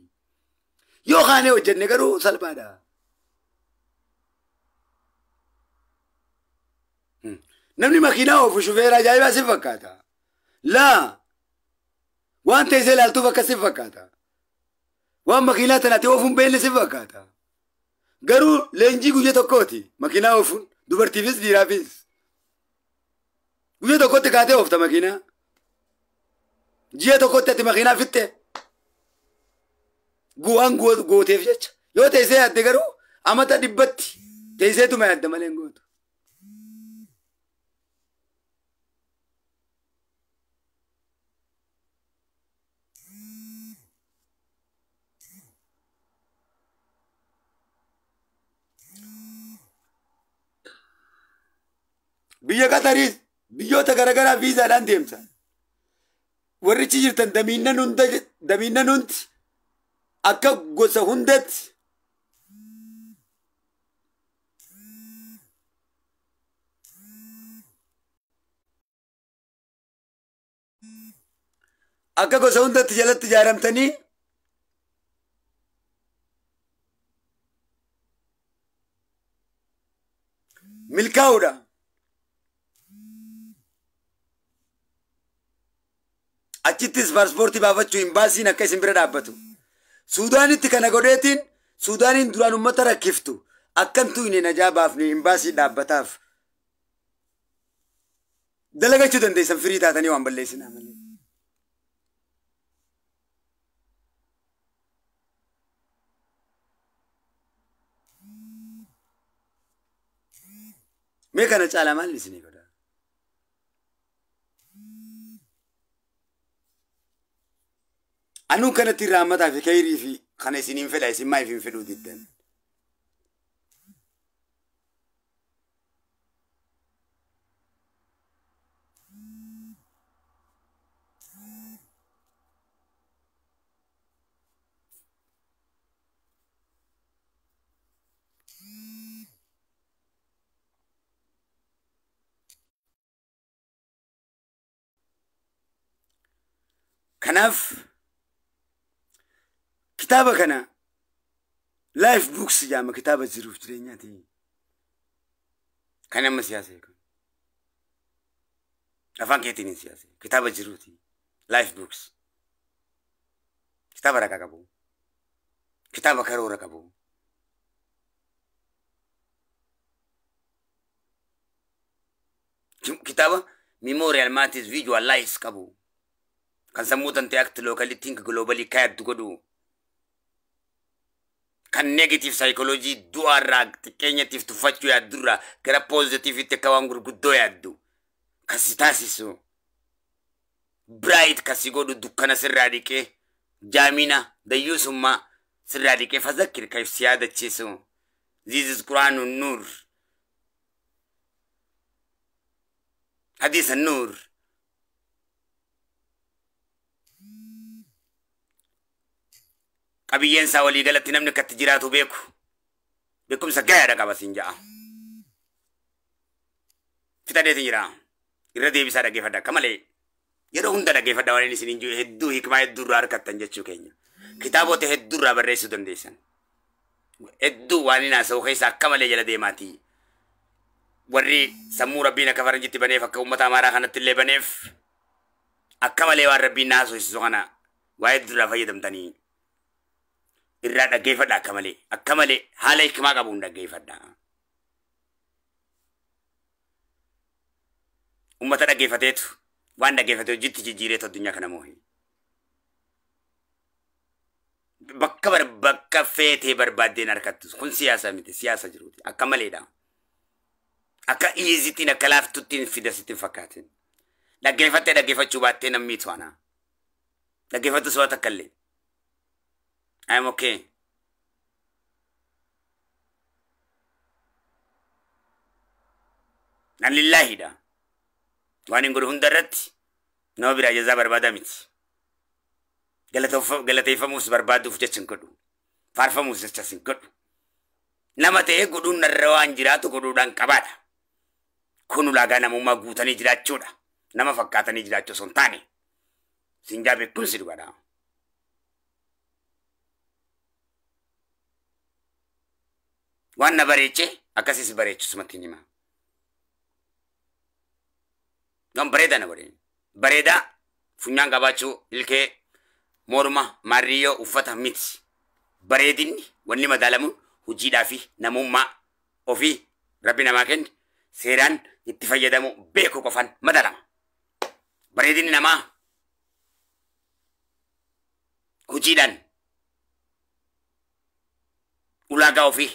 Yoo kaanee hojjenne garuu salphaadha. Namni makiinaa oofu shufeera ajaa'ibaa si fakkaata. Laa waan teessee ilaaltuuf akkas si fakkaata. Waan makiinaa tanatti oofuun beelli si fakkaata. Garuu leenjii guyyaa tokkooti makiinaa oofuun dubartiifis dhiiraafis. Guyyaa tokkotti kaatee oofta makiinaa. Ji'a tokkotti ati makiinaa fitte. Guwaan gooteef jecha. Yoo teessee yaadde garuu amata 100tti teesseetuma yaadda malee hin gootu. Biyya Qatariis biyyoota garaagaraa viizaadhaan deemsa. Warrichi jirtan damiinnan hundi akka gosa hundatti akka gosa hundatti jalatti ijaaramtanii milkaa'uudha. Achittis paaspoortii baafachuu hin baasiin akka isin bira dhaabbatu. Suudaanitti kana godheetiin Suudaaniin duraan uummata rakkiftu akkantu hin najaa baafne hin baasiin dhaabbataaf. Dalagachuu dandeessan firii taatanii waan balleessinaa malee. Mee kana caalaa maal isinii godha? Anuu kanatti raammataa fi kayrii fi kana isiniin fedha isin maaliif hin fedhuu diddan? Kanaaf kitaaba kana life books jedhama kitaaba jiruuf jireenyaati. Kan amma siyaasa kun afaan keetiin hin siyaasa kitaaba jiruuti life books kitaaba ragaa qabu kitaaba karoora qabu. Kitaaba memorial matis visualize qabu. Kan sammuu tantee act locally think globally kaayattu godhu. Kan negative psychology du'aarraa xiqqeenyattiif tuffachuu yaaddurraa gara positive'itti akka waan gurguddoo yaaddu. Kan si taasisu. Bright kan si godhu dukkana sirraa dhiqee jaamina dayyuusummaa sirraa dhiqee fazakkir kan si yaadachiisu. This is Quran Nur. Hadith Nur. Qabiyyeen isaa walii galatti namni akkatti jiraatu beeku. Beekumsa gahaadha qaba siin ja'a. Fixadeetiin jira. Irra deebisaa dhaggeeffadha. Akka malee yeroo hunda dhaggeeffadha waan inni isiniin jiru hedduu hikmaa hedduu irraa argattan jechuu keenya. Kitaabota hedduu irraa barreessuu dandeessan. Hedduu waan inni haasa'u keessa akka malee jala deemaati. Warri sammuu rabbiin akka faranjitti baneef akka uummata amaaraa kanatti illee baneef akka malee waan rabbiin haasofsiisu kana waa hedduu irraa fayyadamtanii. Irraa dhaggeeffadha akka malee haala hikmaa qabuun dhaggeeffadha. Uummata dhaggeeffateetu waan dhaggeeffate hojiitti jijjiireetu addunyaa kana moo'e. Bakka bakka feetee barbaaddeen harkattu kun siyaasa miti siyaasa jiruuti akka maleedha. Akka iizittiin akka laaftuttiin fida sitti hin fakkaatin. Dhaggeeffattee dhaggeeffachuu baattee namni to'ana. Dhaggeeffattu so'a takka illee. I am okay. Nan lillaahidha. Waan hin godhu hunda irratti nama biraa jazaa barbaada miti. Galateeffamuus barbaaduuf jecha hin godhu. Faarfamuus jechas hin godhu. Nama ta'ee godhuun narra waan jiraatu godhuudhaan qabaadha. Kun ulaagaa namummaa guutanii jiraachuudha. Nama fakkaatanii jiraachuu osoo hin taane. Siinjaa beekumsi dhugaadha. Waan na bareechee akkasis bareechu sumatti hima. Waan bareedaa na godhe. Bareedaa funyaan qabaachuu, ilkee, morma, maarriyyoo, uffata miti. Bareedinni wanni madaalamuun hojiidhaa fi namummaa ofii rabbi namaa kenne seeraan itti fayyadamu beeku qofaan madaalama. Bareedinni namaa hojiidhaan ulaagaa ofii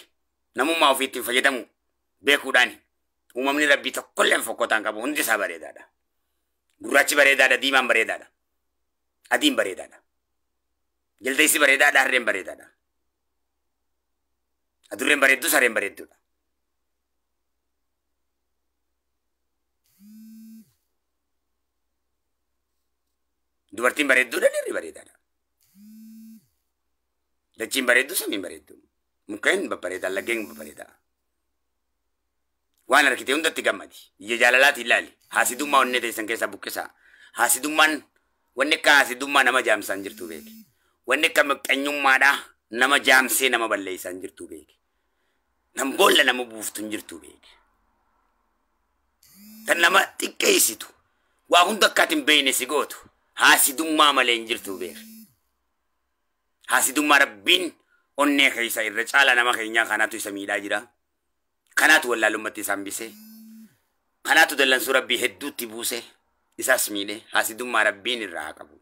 namummaa ofii ittiin fayyadamu beekuudhaan uumamni rabbii tokkollee fokkotaan qabu hundi isaa bareedaadha. Gurraachi bareedaadha, diimaan bareedaadha, adiin bareedaadha, jaldeessi bareedaadha, harreen bareedaadha. Adurreen bareedduu, sareen bareedduudha. Dubartiin bareedduudha, dhiirri bareedaadha. Dachiin bareedduu, samiin bareedduu. Mukkeen babbareedaa, laggeen babbareedaa. Waan argite hundatti gammadi. Ija jaalalaatiin ilaali. Haasidummaa onnee teessan keessaa buqqisaa. Haasidummaan wanni akka haasidummaa nama jaamsaan jirtu beeki. Wanni akka miqqanyummaadhaa nama jaamsee nama balleessaan jirtu beeki. Tan boolla nama buuftu hin jirtu beeki. Tan nama xiqqeessitu waa hunda akka ati hin beekne si gootu haasidummaa malee hin jirtu beeki. Haasidummaa rabbiin onnee keessa irra caala nama keenyaa kanaatu isa miidhaa jira. Kanaatu wallaalummatti isaan bise. Kanaatu dallansuu rabbii hedduutti buuse. Isaas miidhe haasidummaa rabbiin irraa haa qabu.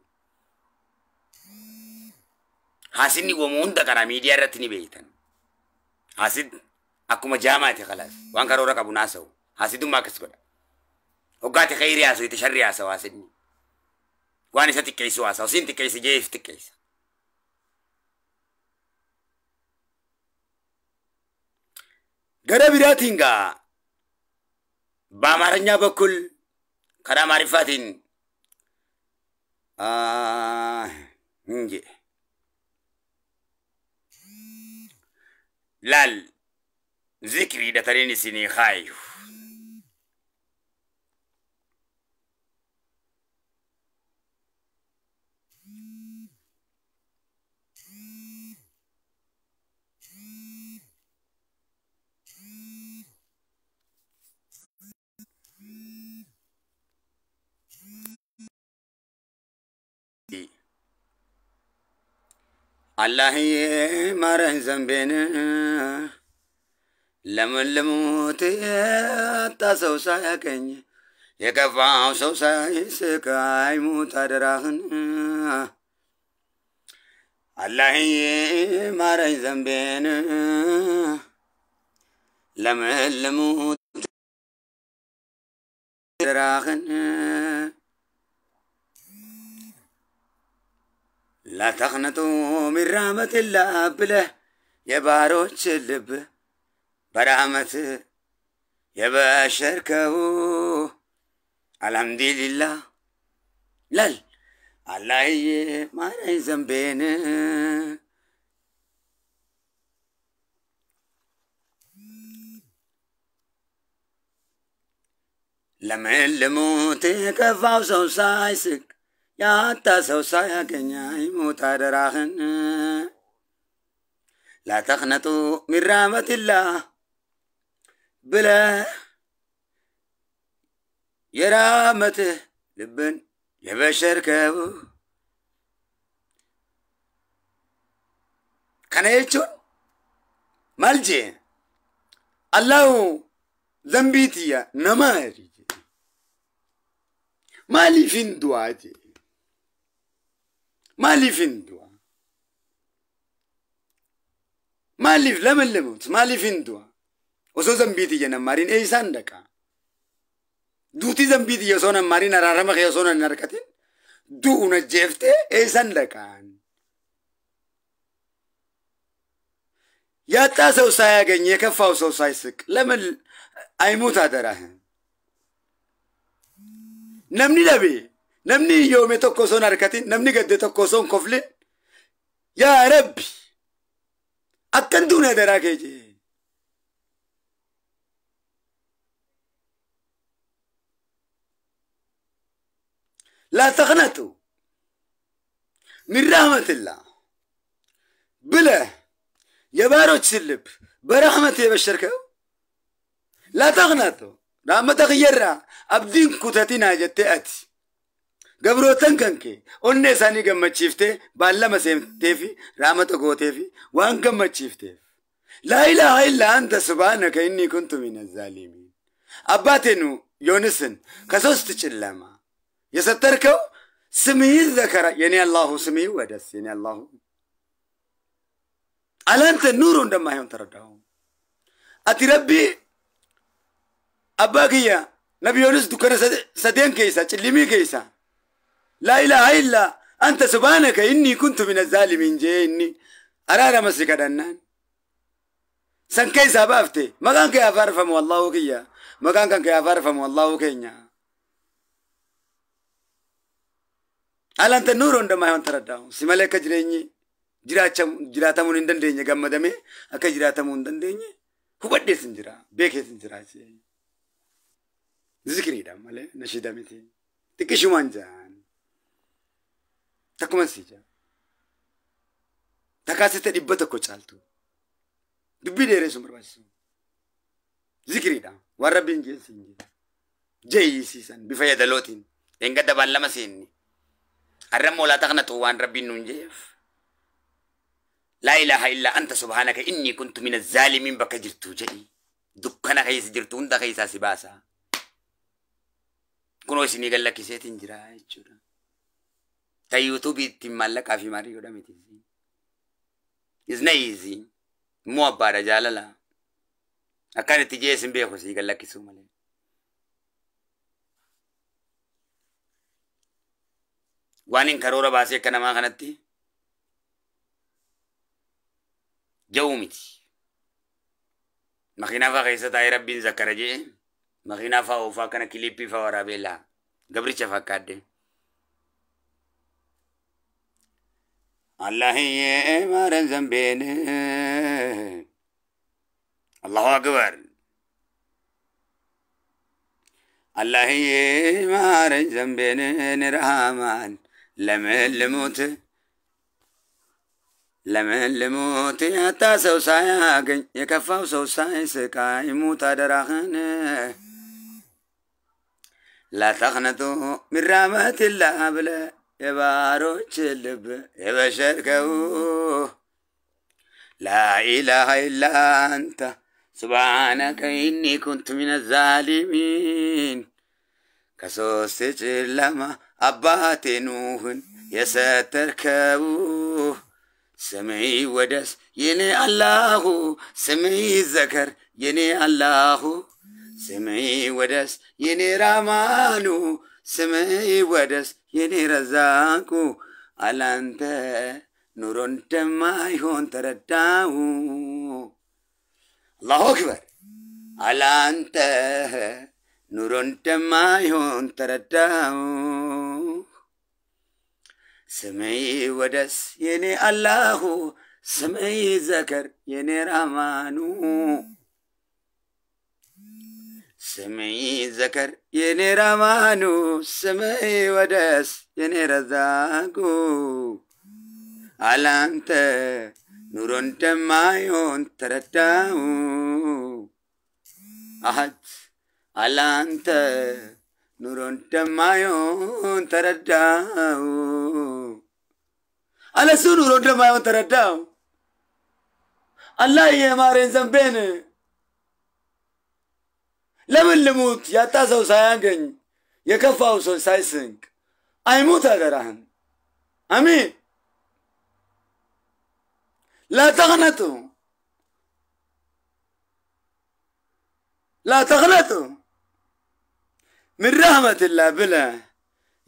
Haasidni wamu hunda karaa miidiyaa irratti ni beektan. Haasid akkuma jaamaati khalaas waan karoora qabu naasa'u. Haasidummaa akkas godha. Hoggaati khayrii haasa'u itti sharrii haasa'u haasidni. Waan isa xiqqeessu haasa'u siin xiqqeessi jeef xiqqeessa. Gara biraatiin gaa በአማርኛ በኩል karaa Amaariffaatiin እንጂ laal zikriidha taniin isinii kaayu. አላህዬ ማረኝ ዘንቤን ለምን ልሙት ያጣ ሰው ሳያገኝ የከፋው ሰው ሳይስቅ አይሙት አደራህን። አላህዬ ማረኝ ዘንቤን ለምን ልሙት አደራህን። لا تقنطوا من رحمة الله ብለህ የባሮች ልብ በረሕመት የበሸርከው አልሐምዱሊላህ ላል አላህዬ ማረኝ ዘንቤን። ለምን ልሙት የከፋው ሰው ሳይስቅ ያጣ ሰው ሳያገኝ አይሙት አደራህን። لا تقنطوا من رحمة الله ብለህ የራመትህ ልብን የበሸርከው። Kana jechuun maal jee Allahu zambii tiyya nama jee maaliif hin du'aa jee maaliif hin du'aa maaliif laman lamut maaliif hin du'aa osoo zambii tiyya nammaariin eeysaan dhaqa duutii zambii tiyya osoo nammaariin araarama kee osoo nan harkatin du'u na jeeftee eeysaan dhaqaan. ያጣ ሰው ሳያገኝ የከፋው ሰው ሳይስቅ ለምን አይሙት አደራህን። Namni dhabe namni hiyyoome tokko osoo hin harkatin namni gadde tokko osoo hin koflin yaa Rabbi akkan duune adaraa kee jee. لا تقنطوا من رحمة الله ብለህ የባሮች ልብ በረሕመት የበሸርከው لا تغنطوا رحمة غيرا أبدين كتاتنا جتأت قبروتن كنكي أني ساني قمت شفتي بالله سيمتي رحمة قوتي في وان قمت شفتي لا إله إلا أنت سبحانك إني كنت من الظالمين أباتنو يونسن كسوست تشلما يستركو سمي الذكر يعني الله سمي ودس يعني الله على أنت نور عندما يوم تردهم أتي ربي أباكيا نبي يونس دكان سدين كيسا تشلمي كيسا لا إله إلا أنت سبحانك إني كنت من الظالمين جي إني أرى مسك دنان سن كيسا بافتي ما كان كي أفرفم والله كيا ما كان كي أفرفم والله كينيا على أنت نور عندما يوم تردهم سمالك جريني جراتمون إندن جمدمي أكا جراتمون دندني هو بدي سنجرا بيك سنجرا ذكري ده ماله نشيدة متي تكشو مانجان تكمن سيجا تكاسة دبتة كوچالتو دبي ديره سمر بس ذكري ده وربين جي سنجي جي سيسان بفايدة لوتين إنك دبان لما سيني الرمو لا تغنطوا وان ربي ننجيف لا إله إلا أنت سبحانك إني كنت من الظالمين بكجرتو جي دكنا خيس جرتون دا خيسا سباسا كنو سيني قال لك سيتين جرا جورا تا يوتيوب تمالك في ماري ولا متي إذن إيزي مو أبارة جالالا أكان تجي اسم بيخوسي قال لك سومالي وانين كرورة باسي كنا ما خنتي جومتي مخينا فا تاي ربين ذكر جي مخينا فا وفا كنا كليبي فا ورابيلا قبري شفاكاد الله يمارن زنبين الله أكبر الله يمارن زنبين رحمان لمن لموت ያጣ ሰው ሳያገኝ የከፋው ሰው ሳይስቃይ ሙት አደራህን لا تقنطوا من رحمة الله ብለህ የባሮች ልብ የበሸርከው لا إله إلا أنت سبحانك إني كنت من الظالمين ከሶስት ጨለማ አባቴ ኑህን የሰተርከው ስምህ ይወደስ የኔ አላሁ ስምህ ይዘከር የኔ አላሁ ስምህ ይወደስ የኔ ራማኑ ስምህ ይወደስ የኔ ረዛቁ አላንተ ኑሮ እንደማይሆን ተረዳው አላሁ አክበር አላንተ ኑሮ እንደማይሆን ተረዳው ስምህ ይወደስ የኔ አላሁ ስምህ ይዘከር የኔ ራማኑ ስምህ ይዘከር የኔ ራማኑ ስምህ ይወደስ የኔ ረዛቁ አላንተ ኑሮ እንደማይሆን ተረዳው አሃድ አላንተ ኑሮ እንደማይሆን ተረዳው አለሱ ኑሮ እንደማይሆን ተረዳው አላህ የማረን ዘንቤን ለምን ልሙት ያጣ ሰው ሳያገኝ የከፋው ሰው ሳይስንቅ አይሙት አደራህን አሚን لا تغنطوا لا تغنطوا من رحمة الله بلا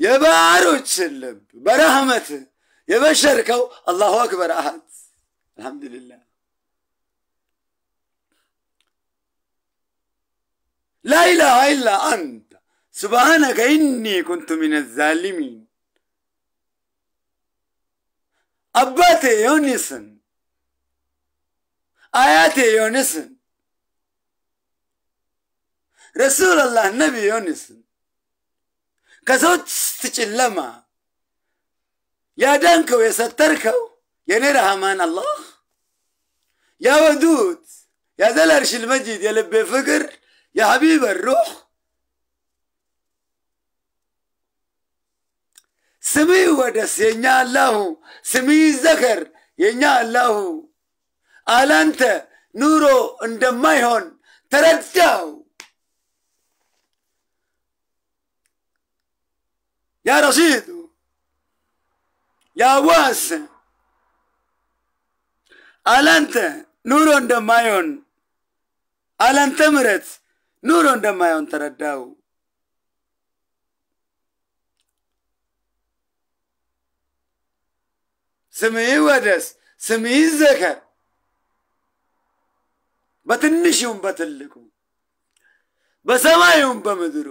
የባሮች ልብ በረህመት የበሸርከው አላሁ አክበር አሃድ አልহামዱሊላህ لا إله إلا أنت سبحانك إني كنت من الظالمين አባቴ ዮኒስን አያቴ ዮኒስን ረሱላህ ነቢ ዮኒስን ከሶስት ጨለማ ያዳንከው የሰተርከው የኔ ረህማን አላህ ያ ወዱድ ያ ዘል አርሽል መጂድ፣ የልቤ ፍቅር፣ የሐቢብ ሩሕ፣ ስም ይወደስ የኛ አላሁ፣ ስም ይዘከር የኛ አላሁ። አላንተ ኑሮ እንደማይሆን ተረዳው። ያ ረሺዱ፣ ያ ዋስ፣ አላንተ ኑሮ እንደማይሆን፣ አላንተ ምረት ኑሮ እንደማይሆን ተረዳው። ስምህ ይወደስ፣ ስምህ ይዘከር፣ በትንሹም በትልቁ፣ በሰማዩም በምድሩ።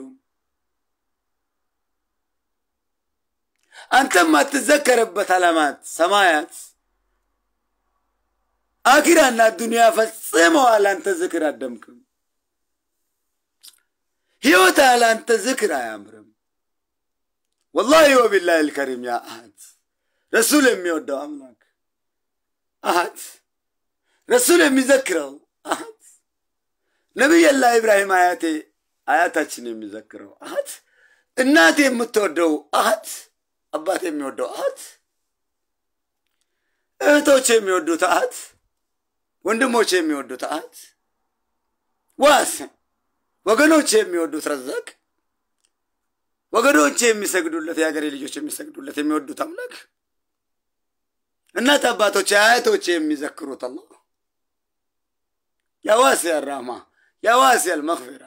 አንተም አትዘከርበት ዓለማት ሰማያት አኪራና ዱንያ ፈጽመው አላንተ ዝክር አደምቅም። ህይወት አላንተ ዝክር አያምርም። ወላሂ ወቢላሂ ልከሪም፣ ያ አህት ረሱል የሚወደው አምላክ፣ አህት ረሱል የሚዘክረው፣ አህት ነቢየላህ ኢብራሂም አያቴ አያታችን የሚዘክረው፣ አህት እናቴ የምትወደው፣ አህት አባት የሚወደው፣ አህት እህቶች የሚወዱት፣ አህት ወንድሞች የሚወዱት፣ አህት ዋስ ወገኖች የሚወዱት፣ ረዛቅ ወገኖች የሚሰግዱለት፣ የሀገሬ ልጆች የሚሰግዱለት የሚወዱት አምላክ፣ እናት አባቶች አያቶች የሚዘክሩት አላህ፣ ያ ዋሲ አራህማ፣ ያ ዋሲ አልመግፊራ፣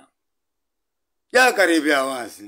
ያ ቀሪብ፣ ያ ዋሲ